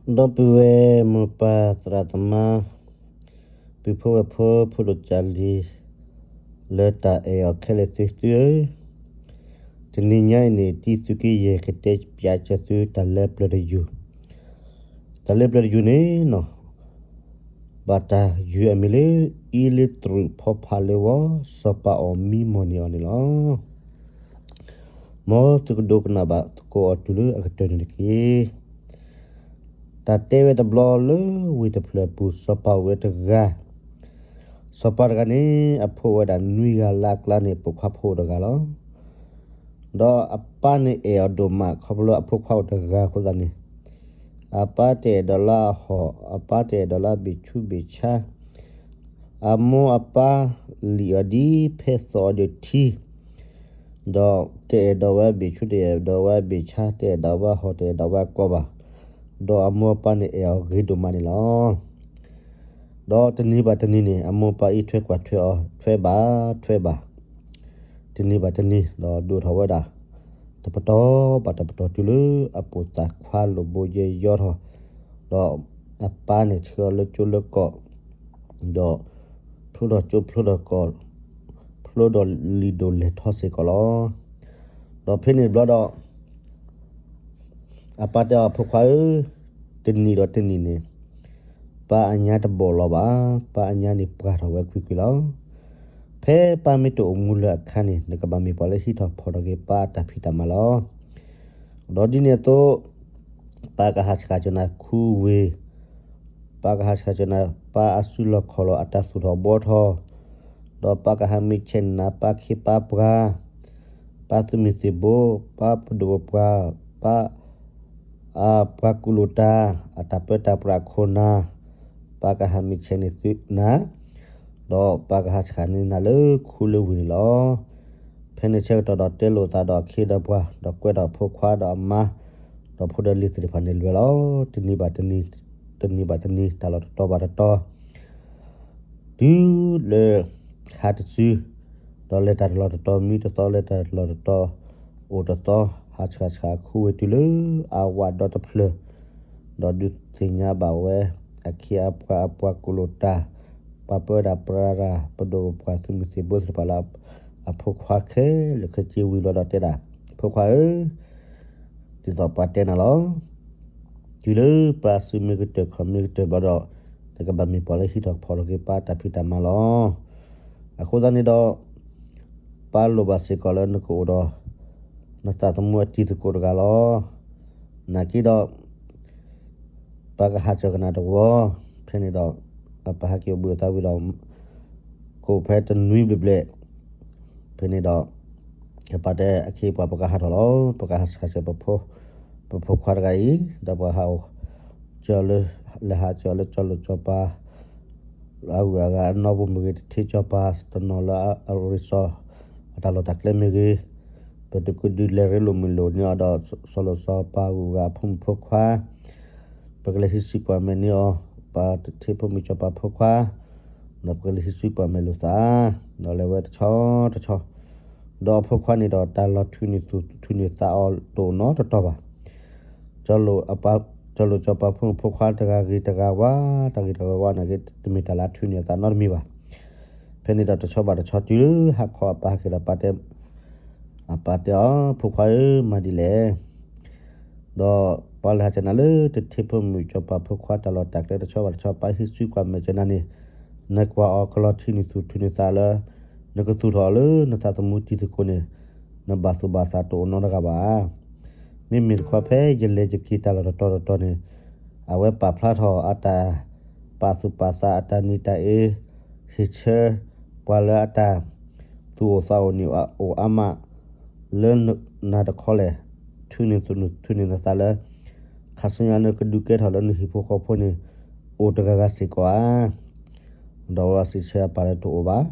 ဒီပုၢ်ဝဲၢ်မိၢ်ပၢ်သရၣ်သမါ, ပုၢ်ဖိဝဲၢ်ဖိ ဖိဒိၣ်ကၢ်လံၤ လၢတၢ်အဲၣ်အီၤခဲလၢာ်သ့ၣ်သုဧၢ, တနံၤညါအံၤန့ၣ် တံသုးက့ယဲၢ်ကတဲပၠးစၢၤသုတၢ်လၢပျၢၤတယုၢ်, တၢ်လၢပျၢၤတယုၢ်န့ၣ်နီၤ ဘၣ်တၢ်ယုၢ်အမံၤလၢ အ့လ့တရူးဖီဖးလၢဝီ စီၤပၤအီၣ်မံမီၢ်န့ၢ်အီၤန့ၣ်လီၤ. မ်သုကဒိကနၣ်ဘၣ်သကိးအီၤတုၤလၢအကတၢၢ်န့ၣ်တက့ၢ်. တၢ်တဲဝဲတဘျီလၢဝ့ၢ်တဖျၢၣ်အပူၤ စီၤပၤအိၣ်ဝဲတဂၤ, စီၤပၤတဂၤန့ၣ် အဖိအိၣ်ဝဲဒၣ်နွံဂၤလၢအကျါန့ၣ် ပိာ်ခွါဖိအိၣ်တဂၤလီၤ. ဒီးအပၢ်န့ၣ်အဲၣ်အီၤဒိၣ်မး ခီဖျိအဖိခွါအိၣ်တဂၤအဃိသတးန့ၣ်, အပၢ်တအဲၣ်ဒိးလၢအဟီၣ်, အပၢ်တအဲၣ်ဒိးလၢအဘ့ၣ်ဆူးဘ့ၣ်ဆါ, အမိၢ်အပၢ်လံၣ်အီၤဒ်ဖဲသိးအီၤဒီးထံ, ဒီးတအဲၣ်ဒိးဝဲအဘ့ၣ်ဆူး တအဲၣ်ဒိးဝဲအဘ့ၣ်ဆါ တအဲၣ်ဒိးဝဲအဟီၣ် တအဲၣ်ဒိးဝဲအကီၢ်ဘၣ်, ဒီးအမိၢ်အပၢ်န့ၣ်အဲၣ်အီၤဂ့ၤဒိၣ်မးန့ၣ်လီၤ. ဒီးတနံၤဘၣ်တနံၤန့ၣ် အမိၢ်အပၢ်အံးထွဲကွၢ်ထွဲအီၤ ထွဲဘၣ်ထွဲဘၣ်, တနံၤဘၣ်တနံၤ ဒီးဒိၣ်ထီၣ်ဝဲဒၣ် တပတီၢ်ဘၣ်တပတီၢ်တုၤလၢအပိာ်သၣ်ခွါလိာ်ဘိယဲယီထီၣ်, ဒီးအပၢ်န့ၣ်ဆှၢအီၤလၢကၠိလၢကီး, ဒီးဖျိထီၣ်ကၠိဖျိထီၣ်ကီး, ဖျိဒီးလံာ်ဒိၣ်လဲၢ်ထီစ့ၢ်ကီးလီၤ. ဒီးဖဲန့ၣ်တဘျီဒီး အပၢ်တဲအီၤ ဖိခွါဧၢ, တနံၤဒီးတနံၤန့ၣ် ပၢ်အညါတဘီၣ်လီၤဘၣ်, ပၢ်အညါန့ၣ်ပှၢ်ထီၣ်ဝဲကွ့ၢ်ကွ့ၢ်လီၤ. ဖဲပၢ်မ့ၢ်တအိၣ်မူလၢအခါန့ၣ် နကဘၣ်မ့ၢ်ပှၤလၢဟံးထီၣ်ဖီၣ်ထီၣ်က့ၤပၢ်အတၢ်ဖံးတၢ်မၤလီၤ. ဒီးဒ်န့ၣ်အသိး ပၢ်ကဟးဆှၣ်ကၠီၤနၤခူဝ့ၢ်, ပၢ်ကဟးဆှၣ်ကၠီၤနၤ ပၢ်အစုလီၢ်ခီၣ်လီၢ်အတၢ်သူၣ်ထီၣ်ဘှီထီၣ်, ဒီးပၢ်ကဟးမ့ၢ်ဆဲးနၤ ပၢ်ခ့ပၢ်ပှၤ, ပၢ်သုးမုၢ်သံၣ်ဘိ, ပၢ်ပဒိၣ်ပပှၢ်, ပၢ် အပှၤကူၣ်လိာ်တၢ် အတၢ်ပၢတၢ်ပြးအခိၣ်နၢ်, ပၢ်ကဟးမ့ၢ်ဆဲးန့ၢ်သုနၤ, ဒီးပၢ်ကဟးဆှၣ်န့ၢ်နၤလၢခူလၢဝ့ၢ်န့ၣ်လီၤ. ဖဲန့ၣ်ဆၢကတီၢ်ဒီးတဲလိာ်သးဒီးအခ့ဒီးပှၤ, ဒီးကွဲးဒီးဖိခွါဒီးအမါ, ဒီးဖိဒီးလံၤသ့ၣ်တဖၣ်န့ၣ်လွဲၢ်လီၤ. တနံၤဘၣ်တနံၤ, တနံၤဘၣ်တနံၤ တၢ်လီၢ်တတီၤဘၣ်တတီၤ တုၤလၢ ဟါတစု, ဒီးလဲၤတၢ်တလီၢ်တတီၤ မံတသီ လဲၤတၢ်တလီၢ်တတီၤ အိၣ်တသီ, ဟးဆှၣ်ဆှၣ်ခူဝ့ၢ်တုၤလၢအဝးဒီတဖျၢၣ်, ဒီးဒုးသ့ၣ်ညါဘၣ်ဝဲ အခ့အပှၤအပှၤကူၣ်လိာ်တၢ်, ပှၤပၢတၢ်ပြးတၢ် ပဒိၣ်ပပှၢ်သုးမုၢ်သံၣ်ဘိသ့ၣ်တဖၣ်လၢ အဖိခွါခဲလၢာ်ခဲဆ့ဝံၤလီၤဒီးတဲဒၣ်, ဖိခွါဧၢ, ဒ်သိးပှၤတဲနၤလီၤ. တုၤလၢပၢ်စုမ့ၢ်ကတၢၢ်ခီၣ်မ့ၢ်ကတၢၢ်ဘျီဒီး နကဘၣ်မ့ၢ်ပှၤလၢဟံးထီၣ်ဖီၣ်ထီၣ်က့ၤပၢ်တၢ်ဖံးတၢ်မၤလီၤ. အဃိသတးန့ၣ်ဒီး ပၢ်လိၣ်ဘၣ်စ့ၢ်ကီးလၢနကအိၣ်ဒီး နသးသမူအတံၤသကိးတဂၤလီၤ. နာ်က့ဒီး ပၢ်ကဟးစၢၤကနၣ်တဝီ, ဖဲန့ၣ်ဒီး အပၢ်ဟဲက့ၤအိၣ်ဘှံးအသးဝံၤဒီး ကအိၣ်ဖဲတနွံဘျဲၣ်ဘျဲၣ်, ဖဲန့ၣ်ဒီး အပၢ်တဲအခ့အပှၤ ပကဟးထီၣ်လီၤ, ပကဟးဆှၣ်ဆှၣ် ပဖိခွါတဂၤအံၤ, ဒီးပှၤဟးအိၣ် ကၠီလၢ လဲၤဟးကၠီလၢကၠီလိာ်ကၠီပၤ အဂုၤအဂၤအနီၢ်ပူၤမ့ၢ်ဂ့ၤ, တထ့ကၠီပၤတနီၤလၢအရ့စီ အတၢ်လီၢ်တၢ်ကျဲမ့ၢ်ဂ့ၤ, ပတကုဒုးလဲၤရ့လိာ်မုာ်လိာ်န့ၢ်အီၤဒီး စီၤလိၤစီၤပၤဂုၤဂၤအဖိမုၣ်ဖိခွါ, ပကလဲၤဟံးစုကွၢ်မဲာ်န့ၢ်အီၤ, ပတထ့ဖိမုၣ်ကၠီပၤဖိခွါ, ဒီးပကလဲၤဟံးစုကွၢ်မဲာ်လိာ်သး, ဒီးလဲၤဝဲတဆီတဆီ ဒီးအဖိခွါန့ၣ်ဒီး တၢ်လီၤထုးန့ၢ်သူၣ်ထုးန့ၢ်သးအီၤတအိၣ်နီတတီၤဘၣ်. ကၠီလိၤ ကၠီလိၤကၠီပၤဖိမုၣ်ဖိခွါတဂၤဂ့ၤတဂၤဝါ, တၢ်ဂ့ၤတၢ်ဝါဝါနာ်က့ တမ့ၢ်တၢ်လၢအထုးန့ၢ်အသးနီတမံၤဘၣ်. ဖဲန့ၣ်ဒီးတဆီဘၣ်တဆီတုၤလၢဟါခီအပၢ်ဟဲက့ၤဒီးပၢ်တဲ, အပၢ်တဲအီၤ ဖိခွါဧၢ မၤဒ်လဲၣ် ဒီးပၢ်လဲၤဟးစၢၤနၤလၢ တထ့ဖိမုၣ်ကၠီပၤဖိခွါတၢ်လီၢ်တၢ်ကျဲတဆီဘၣ်တဆီ ပၢ်ဟံးစုကွၢ်မဲာ်စၢၤနၤန့ၣ်, နကွၢ်အီၤကလီၤထုးန့ၢ်သူၣ်ထုးန့ၢ်သးလၢ နကသူၣ်ထီၣ်အီၤလၢနသးသမူတံၤသကိးန့ၣ်, နဘၣ်သူၣ်ဘၣ်သးတအိၣ်နီတဂၤဘၣ်. မ့မ့ၢ်တခီဖဲယလဲၤယက့ၤတၢ်လီၢ်တတီၤတတီၤန့ၣ်, အဝဲပာ်ဖျါထီၣ်အတၢ်ပာ်သူၣ်ပာ်သး အတၢ်နံၤတၢ်အ့ ဟ့ၣ်ဆၢ ပှၤလၢအတၢ်သူၣ်အိၣ်သးအိၣ်န့ၣ်အိၣ်အါမး လၢနၤတခီလဲၣ်, ထုးန့ၢ်သူၣ်န့ၢ် ထုးန့ၢ်နသးလၢ ခါဆူညါနကဒုးကဲထီၣ်လၢနဟံၣ်ဖိဃီဖိန့ၣ် အိၣ်တဂၤဂၤစ့ၢ်ကီးဧါ. ဒီးအဝဲစံးဆၢအပၢ်လၢတအိၣ်ဘၣ်.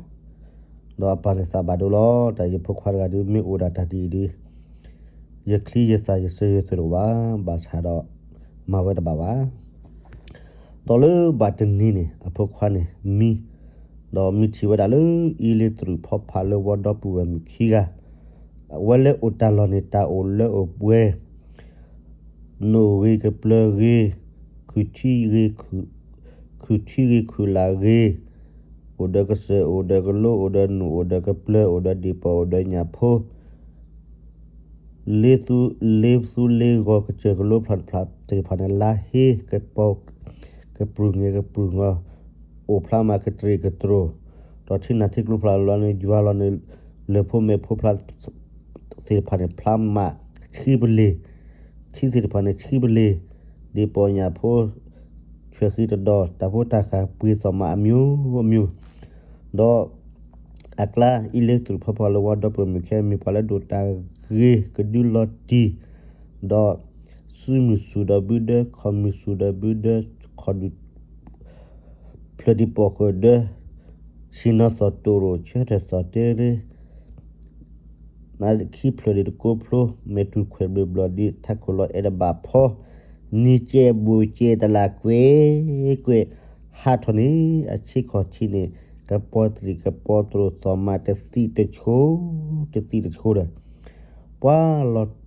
ဒီးအပၢ်န့ၣ်သးဘၣ်ဒိလီၤ, တၢ်ယဖိခွါတဂၤဒုးမ့ၢ်အိၣ်ဒၣ်တၢ်ဒ်အံၤဒုး ယချံယသၣ်ယစၢၤယသွဲၣ်တအိၣ်ဘၣ်, ဘၣ်ဆၣ်ဒီး မၤဝဲတဘၣ်ဘၣ်. ဒီးလၢဘၣ်တနံၤန့ၣ် အဖိခွါန့ၣ်မံ, ဒီးမံထံၣ်ဝဲဒၣ်လၢ အ့လ့တရူးဖီဖးလၢဝီဒီပုၢ်ဝဲၢ်မုၣ်ခံဂၤ, အဝဲလၢအိၣ်တၢ်လီၢ်န့ၣ် တၢ်အိၣ်လၢအိၣ်ပှဲၤ နိၣ်ဂ့ၤကပျၢၤဂ့ၤ, ခုၣ်ထံဂ့ၤ ခုၣ်ထံဂ့ၤ ခုၣ်လာ်ဂ့ၤ, အိၣ်ဒီးကစၢၢ် အိၣ်ဒီးကလိ အိၣ်ဒီးနူၣ် အိၣ်ဒီးကပျၢၤ အိၣ်ဒီးဒ့ၣ်ပီၣ် အိၣ်ဒီးညၣ်ဖိ လ့သူလ့ဂီၤ ကစၢၢ်ကလိဖျၢၣ်တဖျၢၣ်သ့ၣ်တဖၣ်န့ၣ် လါဟ့ ကပီၤ ကပြုၢ်ငဲၤကပြုၢ်ငီၤ အိၣ်ဖျါမးကတြ့ၣ်ကတြိၤ, ဒီးထံနၢ်ထံကျိဖျါလီၤန့ၣ် ယွၤလီၤန့ၣ် လၢၢ်ဖိမဲာ်ဖိဖျါ သ့ၣ်တဖၣ်န့ၣ် ဖျါမးဆှံပလ့ၢ်, ထံသ့ၣ်တဖၣ်န့ၣ် ဆှံပလ့ၢ်, ဒ့ၣ်ပီၣ်ညၣ်ဖိ ဆွဲၣ်ဃံတဒီး တၢ်ဖိတၢ်ဃၢ်ပှ့ၤသီၣ်မးအမျိုးမျိုး, ဒီး အကျါ အံၤလၢတရူးဖီဖီလၢဝါဒီပုၢ်ဝဲၢ်မုၣ်ခဲ မ့ၢ်ပှၤလၢဒိၣ်တၢ်ဂ့ၤကဒုလီၤတံၢ်, ဒီး စုမုၢ်စူၣ်ဒီးဘုဒၢ ခီၣ်မုၢ်စူၣ်ဒီးဘုဒၢ ခီၣ်ဒုး ဖျၢၣ်ဒံးပိာ်ဃၢၤဒၢ ဆ့ၣ်နီၤသီၣ်တိၢ်ရိၣ် ဆၢထၢၣ်သီၣ်တဲရ့ နခံဖျၢၣ်ဒံးတကိးဖျိ မဲာ်တူၢ်ခွဲးဘျ့ဘျီၣ်ဒံး ထးခိၣ်လီၤအဲၣ်တဘၣ်ဖီ နံၤကဲဘိၣ်ကဲတလးကွဲးကွဲး ဟးထီၣ်န့ၣ် အဆ့ခီၣ်ထံးန့ၣ် ကပီၤတရံးကပီၤတရိၤ သီၣ်မးတသံၣ်တဆိ တသံၣ်တဆိဒီး ပှၤလီၤ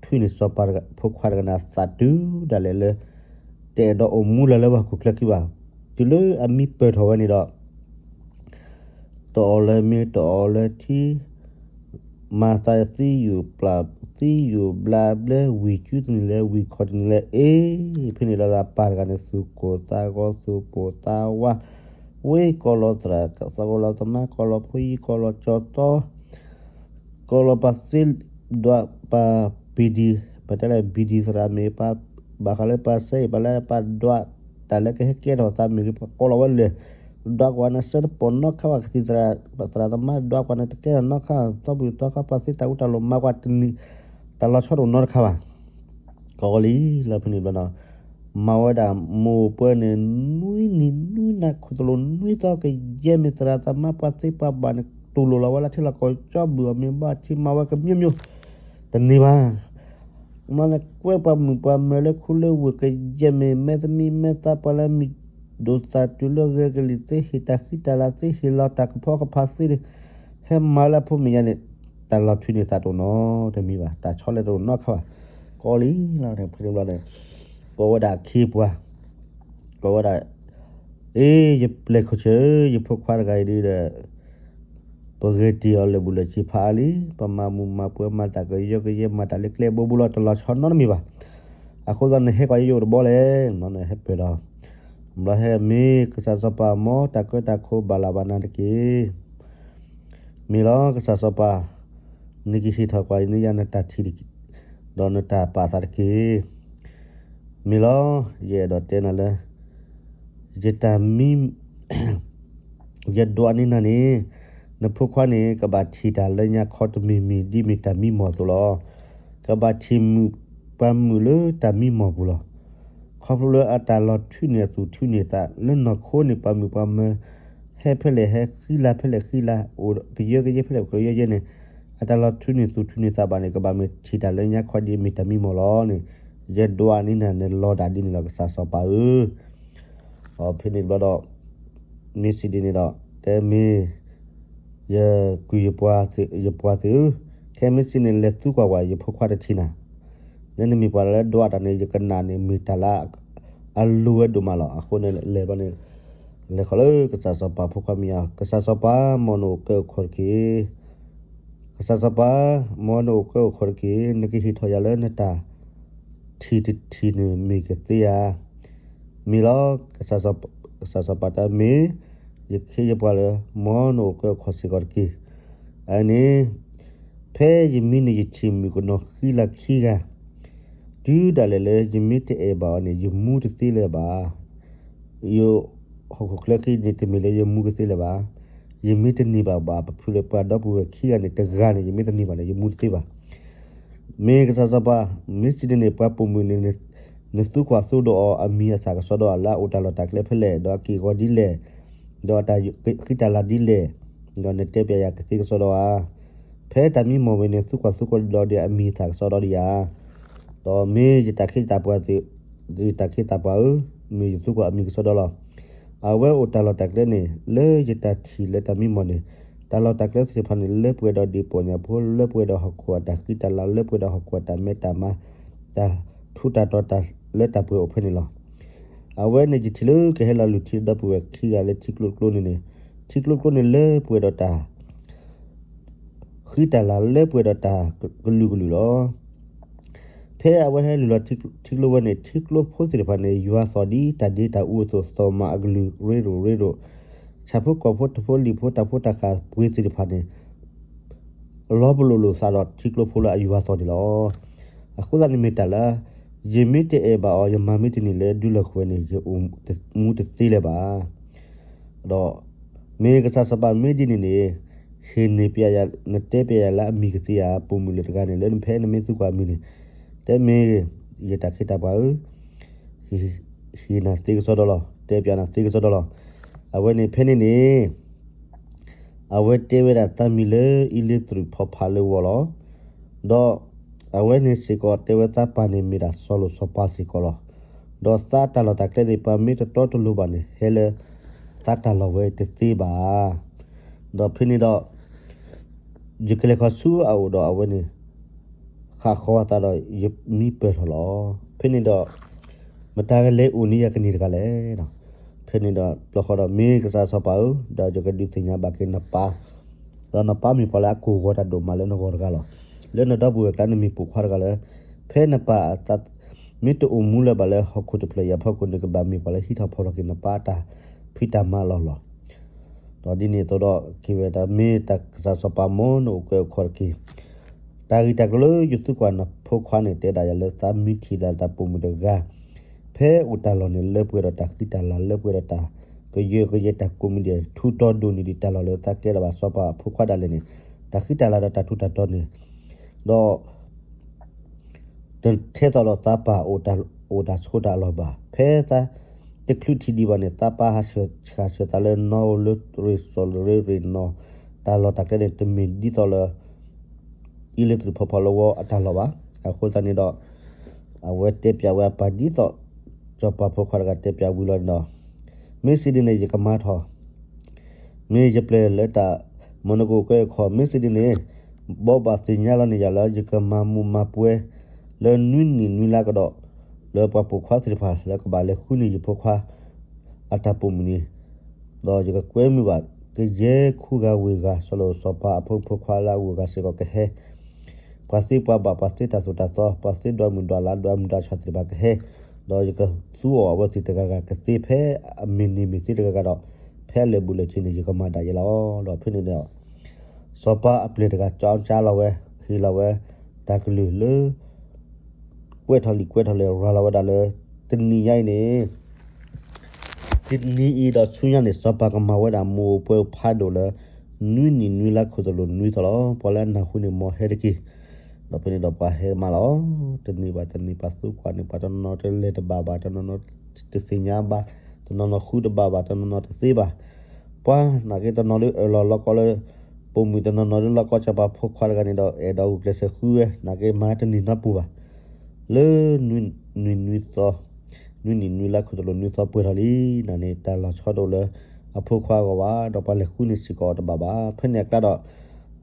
ထွံၣ်န့ၢ်စီၤပၤဖိခွါတဂၤန့ၣ် အသးတုၤဒၣ်လဲာ်လၢ တအဲၣ်ဒိးအိၣ်မူလၢၤလၢပှၤဟီၣ်ခိၣ်ချၢခံဘၣ်. တုၤလၢအမံပၢၢ်ထီၣ်ဝဲန့ၣ်ဒီး တအီၣ်လၢၤမ့ၤ တအီၣ်လၢၤထံ မၤသးသံယိာ်ပျၢ် သံယိာ်ဘျါဘျဲ ဝံၢ်ကူတနံၤလၢ ဝံၢ်ခီၣ်တနံၤလၢ အ့ ဖဲန့ၣ်လီၤသးပၢ်တဂၤန့ၣ် သူၣ်ကိၢ်သးဂီၤ သူၣ်ပိာ်သးဝါ ဝ့ၢ်ကီၢ်လီၤသရၣ် သးကီၢ်လီၤသမါ ကီၢ်လီၤဖိယံၤ ကီၢ်လီၤကၠီတီ ကီၢ်လီၤပှၤသ့ ဒွးပှၤဘံဒံ ပတဲလၢဘံဒံသရၣ်မ့ၢ် ဘၣ်ဃးလၢပှၤစဲအံၤ ပှၤလၢပှၤဒွး တၢ်လၢကဟဲကဲထီၣ်သးမ့ၢ်ဂ့ၤ ပှၤကီၢ်လီၤဝဲလၢာ် ဒွးကွၢ်န့ၣ် စဲတပိာ်နီတခါဘၣ် ကသံၣ်သရၣ် ပှၤသရၣ်သမါဒွးကွၢ်န့ၣ် တကဲထီၣ်နီတခါ သီဘူၣ်သီခါ ပှၤသ့တၢ်အူတၢ်လိၤ မၤကွၢ်တနံၤ တၢ်လီၤဆီတအိၣ်နီတခါဘၣ် ကီၢ်လံလီၤဖဲန့ၣ်ဘျီနီၤ မၤဝဲဒၣ်မိၢ်ပှၢ်န့ၣ် နွံနံၤနွံနၤ ခိၣ်သလိၣ်နွံသီကယဲၢ်မ့ၢ်သရၣ်သမါပှၤသ့ပှၤဘၣ်န့ၣ် တူၢ်လိာ်လီၤဝဲလၢထံလီၢ်ကီၢ် ကၠီဘုၣ်အီၤမ့ၢ်ဘၣ်ထံမၤဝဲကမျိုးမျိုး တန့ၢ်ဘၣ် မ့ၢ်န့ၣ်ကွဲပှၤမုၣ်ပှၤမၢၤလၢခူလၢဝ့ၢ်ကယဲၢ်မ့ၢ် မဲသမံမဲသးပှၤလၢမံၤဒိၣ်သးတုၤလၢဂဲၤကလံၤ သ့ဟ့ၣ်တၢ်ဃံတၢ်လၤ သ့ဟ့ၣ်လီၤတၢ်ကဖီကဖးသ့ ဟဲမၤလၢဖိမ့ၢ်ညါန့ၣ် တၢ်လီၤထွံၣ်န့ၢ်သးတအိၣ်နီတမံၤဘၣ် တၢ်ဆီလဲတအိၣ်နီတခါဘၣ် ကီၢ်လံလီၤဖဲန့ၣ်ဘျီန့ၣ် ကိးဝဲဒၣ်အခ့အပှၤ ကိးဝဲဒၣ် အ့ ယပျဲၢ်ခိၣ်ဆၢ ယဖိခွါတဂၤအံၤဒ်ဒီး ပဂဲၤတ့ၢ်အီၤလၢာ်ဘူၣ်လၢာ်စ့ဖးအါလံ ပမၤမုာ်မၤပှဲၤမၤတၢ်ကယၢကယဲ မၤတၢ်လၢကျဲဘိဘူလီၤ တလီၤဆီနီတမံၤဘၣ်. အဃိသတးနဟဲကွၢ်ယိယိတဘီလဲၣ် နဟဲပၢၢ်ဒီး ဘျီဟဲမ့ၢ်ကစၢ်စီၤပၤ မ်တၢ်ကၢတၢ်ခိဘၣ်လၢ်ဘၣ်နၤတက့ၢ် မ့ၢ်လီၤ ကစၢ်စီၤပၤ နကဟ့ၣ်ထီၣ်ကွၢ်န့ၢ်ယၤနတၢ်ထံၣ် ဒီးနတၢ်ပာ်သးတက့ၢ်. မ့ၢ်လီၤ ယအဲၣ်ဒိးတဲနၤလၢ ယတၢ်မံ ယဒွးန့ၢ်နၤန့ၣ် နဖိခွါန့ၣ် ကဘၣ်ထံၣ်တၢ်လၢညါခီတမံၤမံၤ ဒ်မ့ၢ်တၢ်မံမီၢ်အသိးလီၤ. ကဘၣ်ထံၣ်မုာ်ပှၤမုာ်လၢတၢ်မံမီၢ်ပူၤလီၤ. ခီဖျိလၢအတၢ်လီၤထွံၣ်န့ၢ်အသူၣ်ထွံၣ်န့ၢ်သး လၢနီၢ်ခိန့ၣ် ပှၤမုာ်ပှၤမၢၤ ဟဲဖဲလဲၣ်ဟဲဃံလၤဖဲလဲၣ်ဃံလၤ အိၣ်ကယၢကယဲဖဲလဲၣ်ကယၢကယဲန့ၣ် အတၢ်လီၤထွံၣ်န့ၢ်သူၣ်ထွံၣ်န့ၢ်သးဘၣ်န့ၣ် ကဘၣ်မ့ၢ်ထံၣ်တၢ်လၢညါခီဒ်မ့ၢ်တၢ်မံမီၢ်လီၤန့ၣ် ယဒွးန့ၢ်နၤန့ၣ်လီၤဒၣ်ဒ်န့ၣ်လီၤ ကစၢ်စီၤပၤဧၢ. ဖဲန့ၣ်တဘျီဒီး မ့ၢ်စံးဒ်န့ၣ်ဒီး တဲမ့ၢ် ယကုၢ်ယပှၤသ့ၣ်ဧၢ, ခဲမ့ၢ်စံးန့ၣ် လဲၤသူကွၢ်ဝဲ ယဖိခွါတထံၣ်နၤ, နမ့ၢ်ပှၤလၢဒွးတၢ်န့ၣ် ယကနၣ်န့ၣ် မ့ၢ်တၢ်လၢ အလိၤဝဲဒိၣ်မးလီၤ. အဃိန့ၣ် လဲၤဘျီန့ၣ် လဲၤဃီၤလၢကစၢ်စီၤပၤဖိခွါမဲာ်ညါ, ကစၢ်စီၤပၤ မ်နအိၣ်ကဲအိၣ်ခိးတက့ၢ် ကစၢ်စီၤပၤ မ်နအိၣ်ကဲအိၣ်ခိးတက့ၢ်, နကဟ့ၣ်ထီၣ်ယၤလၢနတၢ်ထံၣ်တထံၣ်န့ၣ်မ့ၢ်ကသ့ဧါ. မ့ၢ်လီၤ, ကစၢ်စီၤပၤတဲမ့ၢ် ယခ့ယပှၤလၢ မ်နအိၣ်ကဲအိၣ်ခိးစ့ၢ်ကီးတက့ၢ်. အန့ၣ် ဖဲယမံန့ၣ်ယထံၣ်မုၣ်ကနီၤဃံလၤခံဂၤ, တုၤဒၣ်လဲာ်လၢယမ့ၢ်တအဲၣ်ဘၣ်အီၤန့ၣ် ယမူတသ့လၢၤဘၣ်. ယဟီၣ်ခိၣ်ချၢခံန့ၣ် တမ့ၢ်လၢယမူကသ့လၢၤဘၣ်. ယမ့ၢ်တန့ၢ်ဘၣ်ဘၣ် ပဖုလၢပှၤဒီပုၢ်ဝဲၢ်ခံဂၤန့ၣ် တဂၤန့ၣ် ယမ့ၢ်တန့ၢ်ဘၣ်န့ၣ် ယမူတသ့ဘၣ်. မ့ၢ်ကစၢ်စီၤပၤ, မ့ၢ်စံးဒ်န့ၣ် ပှၤပိာ်မုၣ်န့ၣ် နသူကွၢ်သူဒီးအီၤအမံၤအသၣ်ကစီဒီဧါ လၢအအိၣ်တၢ်လီၢ်တၢ်ကျဲဖဲလဲၣ်, ဒီးအက့ၢ်အဂီၤဒ်လဲၣ်, ဒီးအတၢ်ဃံတၢ်လၤဒ်လဲၣ်, ဒီးနတဲပျးယၤကသ့ကစီဒီဧါ. ဖဲတၢ်မံမီၢ်ဝဲန့ၣ် သူကွၢ်သူကဒီးဒီးအမံၤအသၣ်ကစီဒီဒံးဧါ. ဒီးမ့ၢ်ယတၢ်ခ့တၢ်ပှၤသ့ၣ်, ယတၢ်ခ့တၢ်ပှၤဧၢ, မ့ၢ်ယသူကွၢ်အမံၤကစီဒီလီၤ. အဝဲအိၣ်တၢ်လီၢ်တၢ်ကျဲန့ၣ် လၢယတၢ်ထံၣ်လၢတၢ်မံမီၢ်န့ၣ်, တၢ်လီၢ်တၢ်ကျဲသ့ၣ်တဖၣ်န့ၣ် လၢပှဲၤဒီးဒ့ၣ်ပီၣ်ညၣ်ဖိ, လၢပှဲၤဒီးဟီၣ်ခိၣ်အတၢ်ဃံတၢ်လၤ, လၢပှဲၤဒီးဟီၣ်ခိၣ်အတၢ်မဲတၢ်မါ, တၢ်ထူးတၢ်တီၤတၢ်လၢတၢ်ပှဲၤအိၣ်ဖဲန့ၣ်လီၤ. အဝဲန့ၣ်ယထံၣ်လၢကဟဲလီၤလုၢ်ထံဒီပုၢ်ဝဲၢ်ခံဂၤလၢထံကျိတကျိန့ၣ်န့ၣ်, ထံကျိတကျိန့ၣ်လၢပှဲၤဒီးတၢ် ဃံတၢ်လၤလၢပှဲၤဒီးတၢ်ကလုာ်ကလုာ်လီၤ. ဖဲအဝဲဟဲလုၢ်လီၤထံကျိဝဲန့ၣ် ထံကျိဖိသ့ၣ်တဖၣ်န့ၣ် ယွၤသီၣ်ဒ်တၢ်ဒ့တၢ်အူအသိး သီၣ်မးအကလုာ်ရ့ဒိၣ်ရ့ဒိၣ်, ဆၣ်ဖိကီၢ်ဖိတဖိလံာ်ဖိတၢ်ဖိတၢ်ဃာ်ပှ့ၤသ့ၣ်တဖၣ်န့ၣ် လီၤပလိာ်လိာ်သးဒီးထံကျိဖိလၢအယွၤသီၣ်န့ၣ်လီၤ. အဃိသတးန့ၣ်မ့ၢ်တၢ်လၢ ယမ့ၢ်တအဲၣ်ဘၣ်အီၤ ယမၤမ့ၢ်တန့ၢ်လၢဒုးလီၢ်ဃုာ်ဝဲန့ၣ် ယအိၣ်မူတသ့လၢၤဘၣ်. ဒီးမ့ၢ်ကစၢ်စီၤပၤမ့ၢ်ဒ်န့ၣ်န့ၣ်, ဟ့ၣ်န့ၢ်ပယၤ, နတဲပယၤလၢအမံၤကသ့ဧါ, ပိာ်မုၣ်လၢတဂၤန့ၣ် လၢနဖဲနမ့ၢ်သံကွၢ်အမံၤန့ၣ်, တဲမ့ၢ် ယတၢ်ခ့တၢ်ပှၤဧၢ, ဟ့ၣ်နၤသ့ကစီဒီလီၤ, တဲပယၤနၤသ့ကစီဒီလီၤ. အဝဲန့ၣ်ဖဲန့ၣ်န့ၣ် အဝဲတဲဝဲဒၣ်သးမံၤလၢအံလ့တရူးဖီဖးလၢဝီလီၤ. ဒီးအဝဲန့ၣ်စ့ၢ်ကီးတဲဝဲသးပၢ်န့ၣ်မ့ၢ်ဒၣ်စီၤလိာ်စီၤပၤစ့ၢ်ကီးလီၤ. ဒီးသးတၢ်လီၢ်တၢ်ကျဲန့ၣ် ပှၤမ့ၢ်တတီတလိၤဘၣ်န့ၣ် ဟဲလၢသးတၢ်လီၢ်ဝဲတသ့ဘၣ်. ဒီးဖဲန့ၣ်ဒီး ယကလဲၤခီဆူအအိၣ်ဒီးအဝဲန့ၣ် ဃၣ်ဃီၤအသးဒီးယမံပၢၢ်ထီၣ်လီၤ. ဖဲန့ၣ်ဒီး မတၤကလဲၤအိၣ်န့ၢ်ယၤကန့ၢ်တဂၤလဲၣ်. ဖဲန့ၣ်ဒီး ဘျီဃီဒီး မ့ၢ်ကစၢ်စီၤပၤဧၢ, ဒီးယကဒုးသ့ၣ်ညါဘၣ်က့ၤနပၢ်, ဒီးနပၢ်မ့ၢ်ပှၤလၢအကိၢ်ဂီၤတၢ်ဒိၣ်မးလၢနဂီၢ်တဂၤလီၤ. လၢနဒီပုၢ်ဝဲၢ်ကျါနမ့ၢ်ပိာ်ခွါတဂၤလၢ ဖဲနပၢ်အသး မ့ၢ်တအိၣ်မူလၢၤဘၣ်လၢဟီၣ်ခိၣ်တဖျၢၣ်အံၤအဖီခိၣ်န့ၣ် ကဘၣ်မ့ၢ်ပှၤလၢဟံးထီၣ်ဖီၣ်ထီၣ်က့ၤနပၢ်အတၢ်ဖံးတၢ်မၤလီၢ်လီၤ. ဒီးဒ်န့ၣ်အသိးဒီး က့ၤဝဲဒၣ်မ့ၢ်တၢ်ကစၢ်စီၤပၤမ်နအိၣ်ကဲအိၣ်ခီၣ်တက့ၢ်. တၢ်ဂ့ၢ်တၢ်ကျိၤလၢယသံကွၢ်နဖိခွါန့ၣ် တဲဒၣ်ယၤလၢသးမံထံၣ်ဒၣ်တၢ်ပိာ်မုၣ်တဂၤ ဖဲအိၣ်တၢ်လီၢ်န့ၣ် လၢပှဲၤဒီးတၢ်ဃံတၢ်လၤ လၢပှဲၤဒီးတၢ်ကယၢကယဲတၢ်ကိးမံၤဒဲး ထူးတီၤဒိၣ်န့ၢ်ဒံးတၢ်လီၢ်လၢသးကဲထီၣ်ဘၣ်စီၤပၤအဖိခွါဒၣ်လဲာ်န့ၣ်, တၢ်ဃံတၢ်လၤဒီးတၢ်ထူးတၢ်တီၤန့ၣ်, ဒီး တထဲသိးဒီးသးပၢ်အိၣ်တၢ်ဆိးတၢ်အလီၢ်ဘၣ်. ဖဲသးတချုးထံၣ်ဒံးဘၣ်န့ၣ် သးပၢ်ဟးဆှၢသးလၢနီၢ်ဧိၤလၢရ့ၣ်စီၤလရ့ရ့ၣ်နီၢ်, တၢ်လီၢ်တၢ်ကျဲန့ၣ် တမ့ၢ်ဒ်သိးလၢ အံလ့တရူးဖီဖီလၢဝီအတၢ်လီၢ်ဘၣ်. အဃိသတးန့ၣ်ဒီး အဝဲတဲပျးဝဲအပၢ်ဒ်သိး စီၤပၤဖိခွါတဂၤတဲပျးဝံၤလီၤန့ၣ်ဒီး, မ့ၢ်စံးဒ်န့ၣ် ယကမၤထီၣ် မ့ၢ်ယပျဲၢ်လၢတၢ် မ်နကအိၣ်ကဲအိၣ်ခီၣ် မ့ၢ်စံးဒ်န့ၣ်, ဘီဘၣ်သ့ၣ်ညါလီၤန့ၢ်ယၤလၢ ယကမၤမူးမၤပွဲ လၢနွံနံၣ်နွံလါကဒီး လၢပှၤပိာ်ခွါသ့ၣ်တဖၣ် လၢကဘၣ်လဲၤဃုန့ၢ်ယဖိခွါ အတၢ်ပိာ်မုၣ်န့ၣ်, ဒီးယကကွဲမုာ်ဘၣ် ကယဲၢ်ခူဂၤဝ့ၢ်ဂၤ စီၤလိာ်စီၤပၤအဖိမုၣ်ဖိခွါလၢအဂုၤအဂၤစ့ၢ်ကီးကဟဲ ပှၤသ့ပှၤဘၣ် ပှၤသ့တၢ်သိၣ်တၢ်သီ ပှၤသ့ဒွးမုၢ်ဒွးလါ ဒွးမုၢ်ဒွးဆၣ်သ့ၣ်တဖၣ်ကဟဲ, ဒီးယကသူအီၤအဝဲသ့ၣ်တဂၤဂၤကသ့ ဖဲအမ့ၢ်န့ၢ်မ့ၢ်သ့တဂၤဂၤဒီး ဖဲအလဲၤဘူးလဲၤဆ့န့ၣ် ယကမၤဒၣ်ယဲလီၤ. ဒီးဖဲန့ၣ်ဒီး စီၤပၤအပျဲၢ်တဂၤ ကၠီကၠါလီၤဝဲ, ဟ့ၣ်လီၤဝဲ တၢ်ကလုၢ်လၢ ကွဲးထီၣ်လံာ်ကွဲးထီၣ်လဲၢ် ရၤလီၤဝဲဒၣ်လၢ တနံၤညါအံၤန့ၣ် တနံၤအံၤဒီးဆူညါန့ၣ် စီၤပၤကမၤဝဲဒၣ်မူးအိၣ်ပွဲဖးဒိၣ်လၢ နွံနံၣ်နွံလါခိၣ်သလုးနွံသီလီၤ. ပှၤလၢအနၢ်ဟူန့ၣ် မ်ဟဲတက့ၢ်. ဒီးဖဲန့ၣ်ဒီးပှၤဟဲမးလီၤ. တနံၤဘၣ်တနံၤ ပှၤသံကွၢ်န့ၣ် ပှၤတနီၤနီၤတလဲၤတဘၣ်ဘၣ်, တနီၤနီၤတသ့ၣ်ညါဘၣ်, တနီၤနီၤဃုတဘၣ်ဘၣ်, တနီၤနီၤတသ့ဘၣ်. ပှၤနာ်က့တနီၤလၢအၢၣ်လီၤလီၤကီလၢ ပိာ်မုၣ်တနီၤနီၤလၢလီၤကီၢ်စီၤပၤဖိခွါတဂၤန့ၣ်ဒီး အဲၣ်ဒိးဂုာ်ကျဲးစၢးဃုဝဲ နာ်က့မၤတန့ၢ်နီတပူၤဘၣ်. လၢ နွံနွံနွံသီ, နွံနံၣ်နွံလါခိၣ်သလုးနွံသီပှဲၤထီၣ်လံန့ၣ် တၢ်လီၤဆီဒိၣ်လၢအဖိခွါအဂီၢ်ဘၣ်, ဒီးပှၤလဲၤဃုန့ၢ်စ့ၢ်ကီးအီၤတဘၣ်ဘၣ်. ဖဲန့ၣ်အကျါဒီး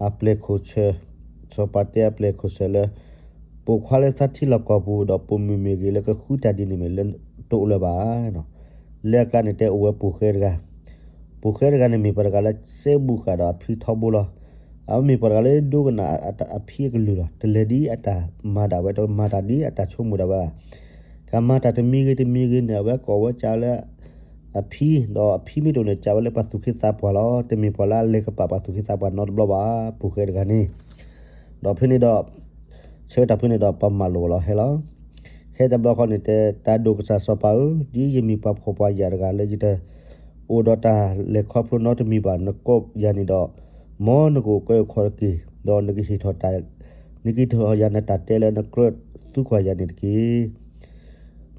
အပျဲၢ်ခိၣ်ဆၢ, စီၤပၤတဲအပျဲၢ်ခိၣ်ဆၢလၢ ပိာ်ခွါလၢသးထံလီၢ်ကီၢ်ပူၤဒီးပိာ်မုၣ်မ့ၢ်ဂ့ၤလၢကဃုတၢ်ဒ်န့ၣ်မ့ၢ်လၢတအိၣ်လၢၤဘၣ်. လၢအကျါန့ၣ်တဲအိၣ်ဝဲပိာ်ဃဲတဂၤ, ပိာ်ဃဲတဂၤန့ၣ်မ့ၢ်ပှၤတဂၤလၢစဲဘူးဃာ်ဒီးအဖံထီဘိလီၤ. အဝဲမ့ၢ်ပှၤတဂၤလၢဒိကနၣ်အဖံအကလုၢ်လီၤ. တလဲၤဒ်အတၢ်မၤဒၣ်ဝဲ တမၤတၢ်ဒ်အတၢ်ဆိကမိၣ်ဒၣ်ဝဲဘၣ်. ကမၤတၢ်တမံၤဂ့ၤတမံၤဂ့ၤန့ၣ် အဝဲကိးဝဲကးလၢ အဖံ, ဒီးအဖံမ့ၢ်တအိၣ်န့ၣ် ကးဝဲလၢပှၤသူၣ်က့သးပှၢ်လီၤ. တမ့ၢ်ပှၤလၢအလဲၤကပာ်ပှၤသူၣ်က့သးပှၢ်နီတဘျီဘၣ်, ပိာ်ဃဲတဂၤန့ၣ်. ဒီးဖဲန့ၣ်ဒီး ဆၢကတီၢ်ဖဲန့ၣ်ဒီး ပှၤမၤလိာ်လီၤဟဲလီၤ. ဟဲတဘျီဃီန့ၣ်တဲ တၢ်ဒိၣ်ကစၢ်စီၤပၤဧၢ, ဒ်ယမ့ၢ်ပှၤဖှီၣ်ပှၤယာ်တဂၤလၢယတအိၣ်ဒီးတၢ်လဲၤခီဖျိနီတမံၤဘၣ်, နကိးယၤန့ၣ်ဒီး မ်နကအိၣ်ကဲအိၣ်ခီၣ်တက့ၢ်, ဒီးနကဟ့ၣ်ထီၣ်တၢ်, နကဟ့ၣ်ထီၣ်ယၤနတၢ်တဲလၢနကြၢးသံကွၢ်ယၤန့ၣ်တက့ၢ်.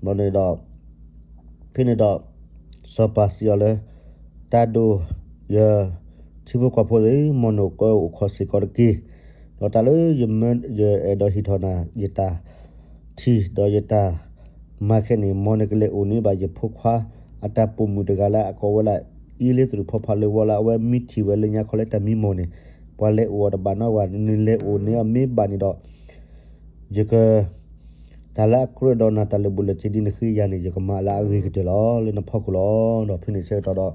ဘၣ်န့ၣ်ဒီး ဖဲန့ၣ်ဒီး စီၤပၤစံးအီၤလၢ တၢ်ဒိၣ်ယ ထံဖိကီၢ်ဖိသ့ၣ်, မ်နအိၣ်ကဲအိၣ်ခီၣ်စ့ၢ်ကီးတက့ၢ်. ဒီးတၢ်လၢယအဲၣ်ဒိးဟ့ၣ်ထီၣ်နၤ ယတၢ်ထံၣ်ဒီးယတၢ်မၤခဲန့ၣ်, မ်နကလဲၤအိၣ်န့ၢ်ဘၣ်ယဖိခွါ အတၢ်ပိာ်မုၣ်တဂၤလၢအကိးဝဲဒၣ် အံလ့တရူးဖီဖးလၢဝီလၢ အဝဲမံထံၣ်ဝဲလၢညါခီလၢတၢ်မံမီၢ်န့ၣ်, ပှၤလဲၤအိၣ်အီၤတဘၣ်နီတဂၤ, နလဲၤအိၣ်န့ၢ်အီၤမ့ၢ်ဘၣ်န့ၣ်ဒီး ယက တၢ်လၢအကြၢးဒီးနၤ တၢ်လၢာ်ဘူးလၢာ်စ့ဒ်နဃ့ယၤန့ၣ် ယကမၤလၢအဂ့ၤကတၢၢ်လီၤ လၢနဖီခိၣ်လီၤ. ဒီးဖဲန့ၣ်ဆၢကတီၢ်ဒီး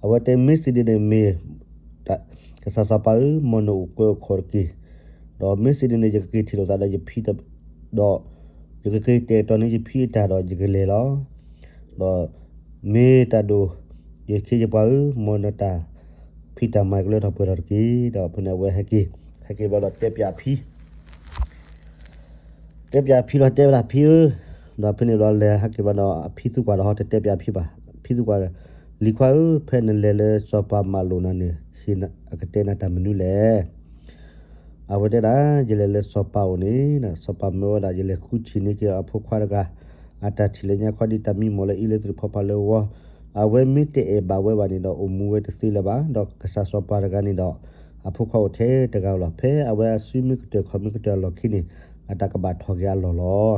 အဝဲတဲမ့ၢ်စ့ဒ်န့ၣ်မ့ၢ် ကစၢ်စီၤပၤဧၢ, မ်နအိၣ်ကွဲးအိၣ်ခိးတက့ၢ်. ဒီးမ့ၢ်စ့ဒ်န့ၣ် ယကက့ၤထံၣ်လိာ်သးဒီးယဖံ, ဒီးယကက့ၤတဲာ်ကတီၤန့ၢ်ယဖံအတၢ်ဒီးယကလဲၤလီၤ. ဒီးမ့ၢ်တၢ်ဒိၣ်, ယခ့ယပှၤဧၢ, မ်နတၢ်ဖံးတၢ်မၤကလၢထီၣ်ပှဲၤထီၣ်တက့ၢ်. ဒီးဖဲန့ၣ်အဝဲဟဲက့ၤ, ဟဲက့ၤဘျီဒီးတဲပၠးအဖံ တဲပၠးအဖံလီၤ တဲဝဲဒၣ်ဖံဧၢ, ဒီးဖဲန့ၣ်ဘျီလဲၤဟဲက့ၤဘျီဒီး အဖံသူကွၢ်ဒီးဟီ တတဲပၠးအဖံဘၣ်. ဖံသူကွၢ်, လံၤခွါဧၢ, ဖဲနလဲၤလၢစီၤပၤမၤလိာ်နၤန့ၣ် ဟ့ၣ်အကတဲနၤတၢ်မနုၤလဲၣ်. အဝဲတဲဒၣ် ယလဲၤလၢစီၤပၤအိၣ်န့ၣ် စီၤပၤမၢဝဲဒၣ် ယလဲၤဃုထံၣ်န့ၢ်က့ၤအဖိခွါတဂၤ အတၢ်ထံၣ်လၢညါခီဒ်တၢ်မံမီၢ်လၢအံၤလၢသရံးဖီဖးလၢဝီ အဝဲမ့ၢ်တအဲၣ်ဘၣ်ဝဲဘၣ်န့ၣ်ဒီး အိၣ်မူဝဲတသ့လၢၤဘၣ်. ဒီးကစၢ်စီၤပၤတဂၤန့ၣ်ဒီး အဖိခွါအိၣ်ထဲတဂၤလီၤ. ဖဲအဝဲအစုမ့ၢ်ကတၢၢ်ခီၣ်မ့ၢ်ကတၢၢ်အလီၢ်ခံန့ၣ် အတၢ်ကဘၣ်ထီၣ်က့ၤအလီၢ်လီၤ.